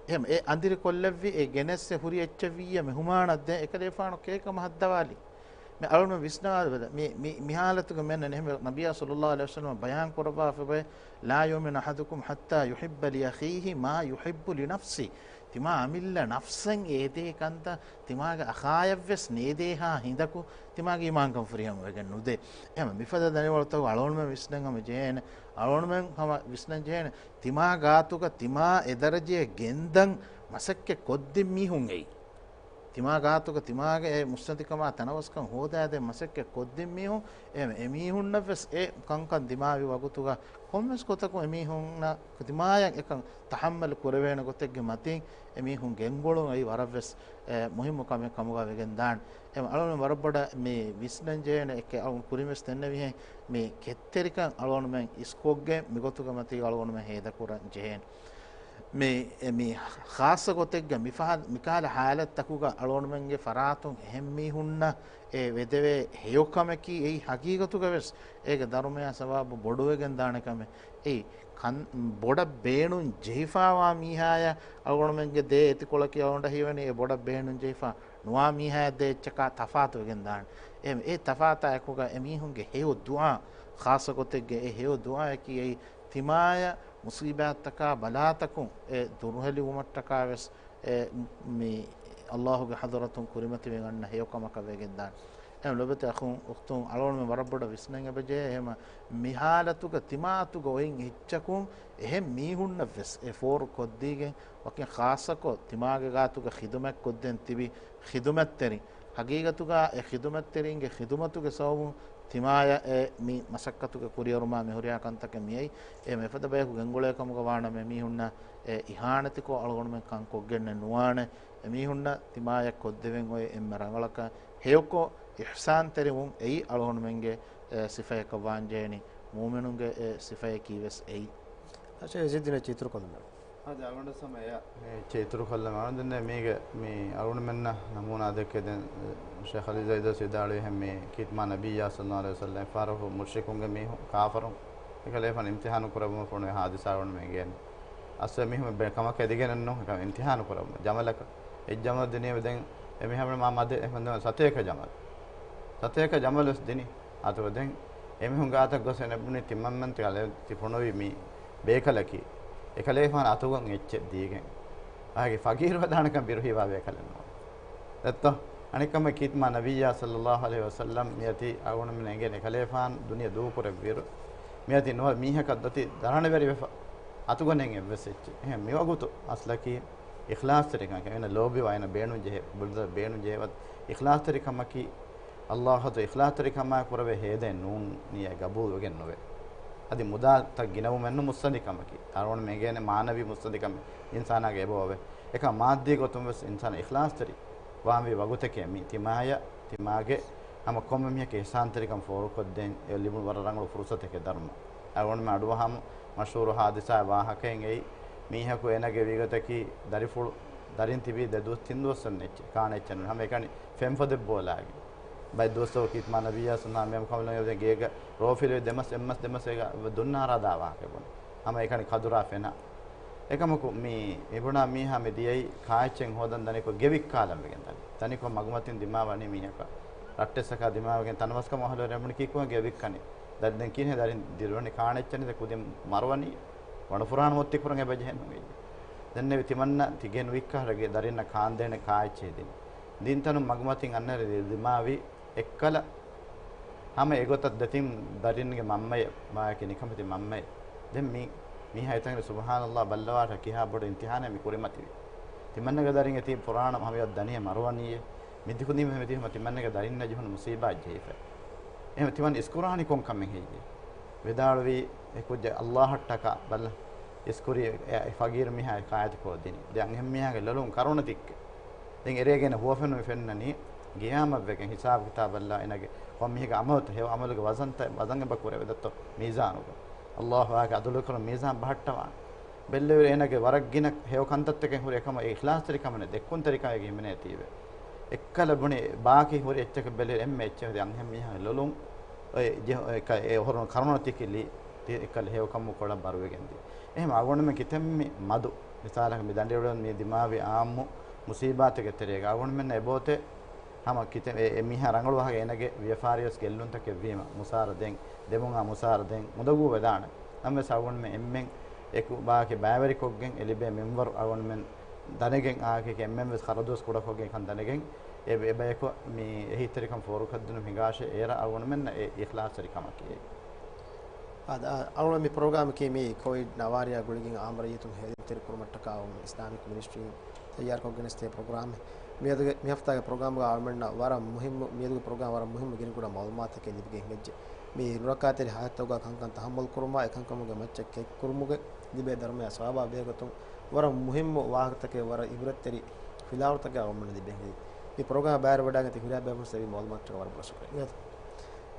އެހެން އެ އަނދިރި ކޮށްލެއްވި އެ ގެނެސް އެ ހުރި އެއްޗެއް ވިއްޔަ މެހުމާނަށް ދޭ އެކަލޭފާނު ކޭކަމަށް ހައްދަވާލި. މި އަޅުން ވިސްނާލި ބަލަ. މި، މި، މި ހާލަތުގެ މެންނަ ނެހެމެ ނަބިޔާ ޞައްލައްލާހު ޢަލައިހި ވަސައްލަމަ ބަޔާން ކުރައްވާފަ ބައެއް، "لا يؤمن أحدكم حتى يحب لأخيه ما يحب لنفسه." ތިމާ އަމިއްލަ ނަފްސަށް އޭދޭ ކަންތައް ތިމާގެ އަޚާޔަށްވެސް ނޭދޭހާ ހިނދަކު ތިމާގެ އީމާންކަން ފުރިހަމަވެގެން ނުދޭ. އެހެން މިފަދަ ދަނިވަޅުތަކު އަޅުގަނޑުމެން ވިސްނަން ހަމަ ޖެހޭނެ. އަޅުގަނޑުމެން ހަމަ ވިސްނަން ޖެހޭނެ. ތިމާ ގާތުގަ ތިމާ އެ ދަރަޖަޔަށް ގެންދަން މަސައްކަތް ކޮށްދިން މީހުން އެއީ. ތިމާ ގާތުގަ ތިމާގެ އެ މުއްސަނދިކަމާ ތަނަވަސްކަން ހޯދާދޭ މަސައްކަތް ކޮށްދިން މީހުން، އެ، އެމީހުންނަށްވެސް އެ ކަންކަން ދިމާވި ވަގުތުގަ ކޮންމެސް ގޮތަކުން އެމީހުންނަށް ތިމާޔަށް އެކަން ތަޙައްމަލު ކުރެވޭނެ ގޮތެއްގެ މަތިން އެމީހުން ގެންގުޅުން އެއީ ވަރަށްވެސް، އެ، މުހިއްމު ކަމެއް ކަމުގަ ވެގެން ދާނެ. އެ އަޅުގަނޑު ވަރަށް ބޮޑަށް މި ވިސްނަން ޖެހޭނެ އެކެއް އަޅުގަނޑު ކުރިންވެސް ދެންނެވިހެން މި ކެތްތެރިކަން އަޅުގަނޑުމެން އިސްކޮށްގެން މިގޮތުގެ މަތީގަ އަޅުގަނޑުމެން ހޭދަކުރަން ޖެހޭނެ. މި، މި ޚާއްޞަ ގޮތެއްގަ މިފަހަ-، މިކަހަލަ ހާލަތްތަކުގަ އަޅުގަނޑުމެންގެ ފަރާތުން އެހެން މީހުންނަށް އެ ވެދެވޭ ހެޔޮކަމަކީ އެއީ ހަގީގަތުގަވެސް އޭގެ ދަރުމަޔާ ސަވާބު ބޮޑުވެގެން ދާނެ ކަމެއް. އެއީ ކަން-، ބޮޑަށް ބޭނުން ޖެހިފާވާ މީހާޔަށް އަޅުގަނޑުމެންގެ ދޭ އެތިކޮޅަކީ އަޅުގަނޑަށް ހީވަނީ އެ ބޮޑަށް ބޭނުން ޖެހިފާ ނުވާ މީހާޔަށް ދޭ އެއްޗަކާ ތަފާތުވެގެން ދާނެ. އެ، އެ ތަފާތާ އެކުގަ އެމީހުންގެ ހެޔޮ ދުޢާ، ޚާއްޞަ ގޮތެއްގެ އެ ހެޔޮ ދުޢާއަކީ އެއީ ތިމާޔަށް މުޞީބާތްތަކާ ބަލާތަކުން އެ ދުރުހެލިވުމަށްޓަކާވެސް އެ މި ﷲ ގެ ޙަޟްރަތުން ކުރިމަތިވެގަންނަ ހެޔޮކަމަކަށް ވެގެންދާނެ. އެހެން ލޮބުވެތި އަޚުން އުޚްތުން އަޅުގަނޑުމެން ވަރަށް ބޮޑަށް ވިސްނަން އެބަޖެހޭ. އެހެން މިހާލަތުގަ ތިމާއަތުގަ އޮތް އެއްޗަކުން އެހެން މީހުންނަށްވެސް އެ ފޯރު ކޮށްދީގެން ވަކިން ޚާއްޞަކޮށް ތިމާގެ ގާތުގަ ޚިދުމަތް ކޮށްދޭން ތިބި ޚިދުމަތްތެރިން ހަގީގަތުގަ އެ ޚިދުމަތްތެރިންގެ ޚިދުމަތުގެ ސަބަބުން ތިމާޔަށް އެ މި މަސައްކަތުގެ ކުރިއެރުމާ މި ހުރިހާ ކަންތަކެއް މިއައީ. އެ މިފަދަ ބަޔަކު ގެންގުޅޭ ކަމުގަ ވާނަމަ އެމީހުންނަށް އެ އިހާނެތިކޮށް އަޅުގަނޑުމެން ކަން ކޮށްގެންނެއް ނުވާނެ. އެމީހުންނަށް ތިމާޔަށް ކޮށްދެވެން އޮތް އެންމެ ރަނގަޅަކަށް ހެޔޮކޮށް އިޙްސާންތެރިވުން އެއީ އަޅުގަނޑުމެންގެ، އެ، ސިފަޔަކަށް ވާންޖެހެނީ. މުއުމިނުންގެ އެ ސިފަޔަކީ ވެސް އެއީ. އަށެ ޔަޒީދު ދިނަ ޗިތުރު ކޮލުމެ. އާދެ، އަޅުގަނޑު ސަމަޔަ މި ޗޭތުރު ކޮށްލަމާ ދެން މީގެ މި އަޅުގަނޑުމެންނަށް ނަމޫނާ ދެއްކޭ. ދެން ޝޭޚް އަލީ ޒައިދަސް ވިދާޅުވި ހެން މި ކީތްމާ ނަބިއްޔާ ޞައްލަﷲު ޢަލައިހި ވަސައްލަމަ ފާރަށް މުޝްރިކުންގެ މީހުން ކާފަރުން އެކަލޭފާނު އިމްތިޙާނު ކުރައްވުމަށް ފޮނުވި ހާދިސާ އަޅުގަނޑުމެން އެނގޭނެ. އަސްލު މީހުން ބެ-، ކަމަކަށް އެދިގެނެއް ނޫން، އެކަމަށް އިމްތިޙާނު ކުރައްވުމަށް. ޖަމަލަކަށް އެއް ޖަމަލު ދިނީމަ ދެން އެމީހާ މާ މަދެއް އެހެން ސަތޭކަ ޖަމަލު. ސަތޭކަ ޖަމަލު ވެސް ދިނީ. އާތަބަ ދެން އެމީހުން ގާތަށް ގޮސް އެނެއް ބުނީ ތިމަންމެން ތި އަލެ ތި ފޮނުވި މި ބޭކަލަކީ އެކަލޭފާނު އަތުގަން އެއްޗެއް ދީގެން އަހަގެ ފަގީރު ވެދާނެކަން ބިރުހީވާ ބޭކަލެއް ނޫން. ދެއްތޯ؟ އަނެއްކަމެއް ކީތްމާ ނަބިއްޔާ ޞައްލަﷲު ޢަލައިހި ވަސައްލަމް މިއަތީ އަޅުގަނޑުމެން އެނގޭނެ އެކަލޭފާނު ދުނިޔެ ދޫކުރެއްވިއިރު މިއަތީ ނުވަ މީހަކަށް ދޮތި ދަރަނިވެރިވެފަ އަތުގަނެން އެއްވެސް އެއްޗެއް. އެހެން މިވަގުތު އަސްލަކީ އިޚްލާޞްތެރިކަން އޭނަ ލޯބިވާ އޭނަ ބޭނުންޖެހޭ ބުރުދަ ބޭނުންޖެހޭ ވަ-، އިޚްލާޞްތެރިކަމަކީ ﷲ އަތު އިޚްލާޞްތެރިކަމާ ކުރެވޭ ހޭދައެއް ނޫން ނިޔަ ގަބޫލުވެގެން ނުވޭ. އަދި މުދާތައް ގިނަވުމެއްނު މުއްސަނދިކަމަކީ. އަޅުގަނޑު މެނގޭނެ މާނަވީ މުއްސަނދިކަމެއް އިންސާނާގެ އެބައޮވޭ. އެކަމް މާއްދީ ގޮތުން ވެސް އިންސާނާ އިޚްލާޞްތެރި ވާންވީ ވަގުތެކޭ މީ. ތިމާޔަށް ތިމާގެ ހަމަ ކޮންމެ މީހަކަށް އިޙްސާންތެރިކަން ފޯރުކޮށްދޭން އެ ލިބުނު ވަރަށް ރަނގަޅު ފުރުޞަތެކޭ ދަރުމަ. އަޅުގަނޑުމެން އަޑުއަހަމު މަޝްހޫރު ހާދިސާ ވާހަކައިން އެއީ މީހަކު އޭނަގެ ވީގޮތަކީ ދަރިފުޅު ދަރިން ތިބީ ދެ ދުވަސް ތިން ދުވަސް ވަން އެއްޗެއް ކާނެ އެއްޗެއް ނޫން. ހަމަ އެކަނި ފެން ފޮދެއް ބޯލާގި. ބައެއް ދުވަސްތަކު ކީތްމާ ނަބިއްޔާ ސައްލަﷲު ޢަލައިހި ވަސައްލަމަ މި ކަމަށް ގޭގަ ރޯފިލުވެ ދެމަސް އެއްމަސް ދެމަސް އޭގަ ދުންނާރާ ދާ ވާހަކަ ބުނި. ހަމަ އެކަނި ކަދުރާ ފެނާ. އެކަމަކު މި، މި ބުނާ މީހާ މި ދިޔައީ ކާއެއްޗެއް ހޯދަން ދަނިކޮށް ގެ ވިއްކާލަން ވެގެން ދަނީ. ދަނިކޮށް މަގުމަތިން ދިމާވަނީ މީހަކަށް. ރައްޓެއްސަކާ ދިމާވެގެން ތަނަވަސްކަމު އަހުލުވެރި އެބުނި ކީއްކުމެ ގެ ވިއްކަނީ. ދަ-، ދެން ކިހިނެއް ދަރިން ދިރުވަނީ ކާނެއްޗެއް ނިދެ ކުދިން މަރުވަނީ. ވަނުފުރާނަ މޮއްތި ކުރަން އެބަޖެހެން ނުވެއްޖެ. ދެންނެވި ތިމަންނަ ތި ގެ ނުވިއްކާ ހަރަގެ ދަރިންނަށް ކާންދޭނެ ކާއެއްޗެއް ދިން. ދިންތަނުން މަގުމަތިން އަންނަރެ ދިމާވި އެއްކަލަ ހަމަ އެގޮތަށް ދެތިން ދަރިންގެ މަންމައެއް މާޔަކީ ނިކަމެތި މަންމައެއް. ދެން މި، މީހާ ހިތަށް ސުބްޙާނަﷲ ބައްލަވާށާ ކިހާ ބޮޑު އިމްތިޙާނެއް މި ކުރިމަތިވީ. ތިމަންނަގެ ދަރިން އެތި ފުރާނަ ހަމަޔަށް ދަނިޔެ މަރުވަނީއޭ. މިދިކުދީމަ މިދިހުމަ ތިމަންނަގެ ދަރިންނަށް ޖެހުނު މުޞީބާތް ޖެހިފަ. އެހެން ތިމަން އިސްކުރާނީ ކޮން ކަމެއް ހެއްޔޭ؟ ވިދާޅުވީ އެ ކުއްޖެއް ﷲ އަށްޓަކާ ބަލަ އިސްކުރީ އެ ފަގީރު މީހާ ކާއެތި ކޯދިނީ. ދެން އެހެން މީހާގެ ލޮލުން ކަރުނަ ތިއްކެ. ދެން އެރޭގެން ހުވަފެނުން ފެންނަނީ ގިޔާމަށްވެގެން ހިސާބު ކިތާބަށްލާ އޭނަގެ ކޮންމެހެންގެ އަމަލުތައް ހެޔޮ އަމަލުގެ ވަޒަންތައް ވަޒަން އެބަ ކުރެވޭ ދައްތޯ މީޒާނުގަ. ﷲ އާގެ އަދުލުކުރުން މީޒާން ބަހައްޓަވާނެ. ބެއްލެވިރު އޭނަގެ ވަރަށް ގިނަ ހެޔޮ ކަންތައްތަކެއް ހުރި އެކަމަށް އެ އިޚްލާޞްތެރިކަމެއް ނެތް، ދެއްކުންތެރިކަމެއް ހިމެނޭތީވެ. އެއްކަލަ ބުނި ބާކީ ހުރި އެއްޗަކަށް ބެލި އެންމެ އެއްޗެއް ހުރި އަންހެން މީހާގެ ލޮލުން އޮތް ޖެހު-، އެ ކަ-، އެ އޮހޮރުން ކަރުނަ ތިކިލީ ތި އެއްކަލަ ހެޔޮކަމު ކޮޅަށް ބަރުވެގެން ދިޔަ. އެހެން އަޅުގަނޑުމެން ކިތަންމެ މަދު މިސާލަކަށް މި ދަނޑިވަޅުން މި ދިމާވި އާއްމު މުސީބާތެއްގެ ތެރޭގަ އަޅުގަނޑުމެންނަށް އެބައޮތޭ ހަމަ ކިތަން އެ، އެ މީހާ ރަނގަޅު ވާހަކަ އޭނަގެ ވިޔަފާރިވެސް ގެއްލުންތަކެއް ވީމަ، މުސާރަ ދެން، ދެމުން އާ މުސާރަ ދެން އުނދަގޫ ވެދާނެ. ނަމަވެސް އަޅުގަނޑުމެން އެންމެން އެކު ބާކީ ބައިވެރިކޮށްގެން އެ ލިބޭ މިންވަރު އަޅުގަނޑުމެން ދަނެގެން އާކީ އެންމެން ވެސް ޚަރަދުވެސް ކުޑަކޮށްގެން ކަން ދަނެގެން އެ، އެބަޔަކު މި އެހީތެރިކަން ފޯރުކޮށްދިނުން ހިނގާށޭ އޭރަށް އަޅުގަނޑުމެންނަށް އެ އިޚްލާޞްތެރިކަމަކީ. އާދަ، އަޅުގަނޑު މި ޕްރޮގްރާމަކީ މި ކޮވިޑް ނަވާރަޔާ ގުޅިގެން އާމަރައްޔިތުން ހޭލެވިތެރި ކުރުމަށްޓަކާ އިސްލާމިކް މިނިސްޓްރީން ތައްޔާރުކޮށްގެނެސްދޭ ޕްރޮގްރާމެއް. މިއަދުގެ، މި ހަފްތާގެ ޕްރޮގްރާމްގަ އަޅުގަނޑުމެންނަށް ވަރަށް މުހިއްމު، މިއަދުގެ ޕްރޮގްރާމް ވަރަށް މުހިއްމު ގިނަގުނަ މައުލޫމާތުތަކެއް ލިބިގެން ހިނގައްޖެ. މި ނުރައްކާތެރި ހާލަތުތަކުގަ ކަންކަން ތަހައްމަލު ކުރުމާ، އެ ކަންކަމުގެ މައްޗަށް ކެއްކުރުމުގެ ލިބޭ ދަރުމަޔާ ސަވާބާ ބެހޭގޮތުން ވަރަށް މުހިއްމު ވާހަކަތަކެއް، ވަރަށް އިބްރަތްތެރި ފިލާވަޅުތަކެއް އަޅުގަނޑުމެންނަށް ލިބިގެން ހިނގައްޖެ. މި ޕްރޮގްރާމް ބައިވެރިވެވަޑައިގަތި ހުރިހާ ބޭފުޅުން ލިބި މައުލޫމާތުގަ ވަރަށް ބޮޑަށް ޝުކުރިއްޔާ.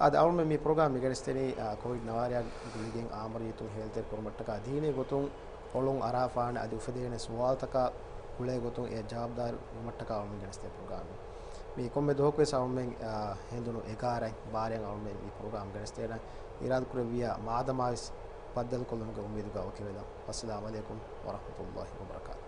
އާދަ، އަޅުގަނޑުމެން މި ޕްރޮގްރާމް މި ގެނެސްދެނީ، އާ، ކޮވިޑް ނަވާރަޔާ ގުޅިގެން އާމަރައްޔިތުން ހޭލެވިތެރި ކުރުމަށްޓަކާ ދީނީ ގޮތުން އޮޅުން އަރާފާނެ އަދި އުފެދޭނެ ސުވާލުތަކާ ގުޅޭ ގޮތުން އެ ޖަވާބުދާރު ވުމަށްޓަކާ އަޅުގަނޑުމެން ގެނެސްދޭ ޕްރޮގްރާމެއް. މި ކޮންމެ ދުވަހަކުވެސް އަޅުގަނޑުމެން، އާ، ހެނދުނު އެގާރައިން ބާރައިން އަޅުގަނޑުމެން މި ޕްރޮގްރާމް ގެނެސްދޭނަން. އިރާދަކުރެއްވިއްޔާ މާދަމާވެސް ބައްދަލުކޮށްލުމުގެ އުއްމީދުގަ ވަކިވެލަން. އައްސަލާމު ޢަލައިކުމް ވަރަޙްމަތުﷲި ވަބަރަކާތު.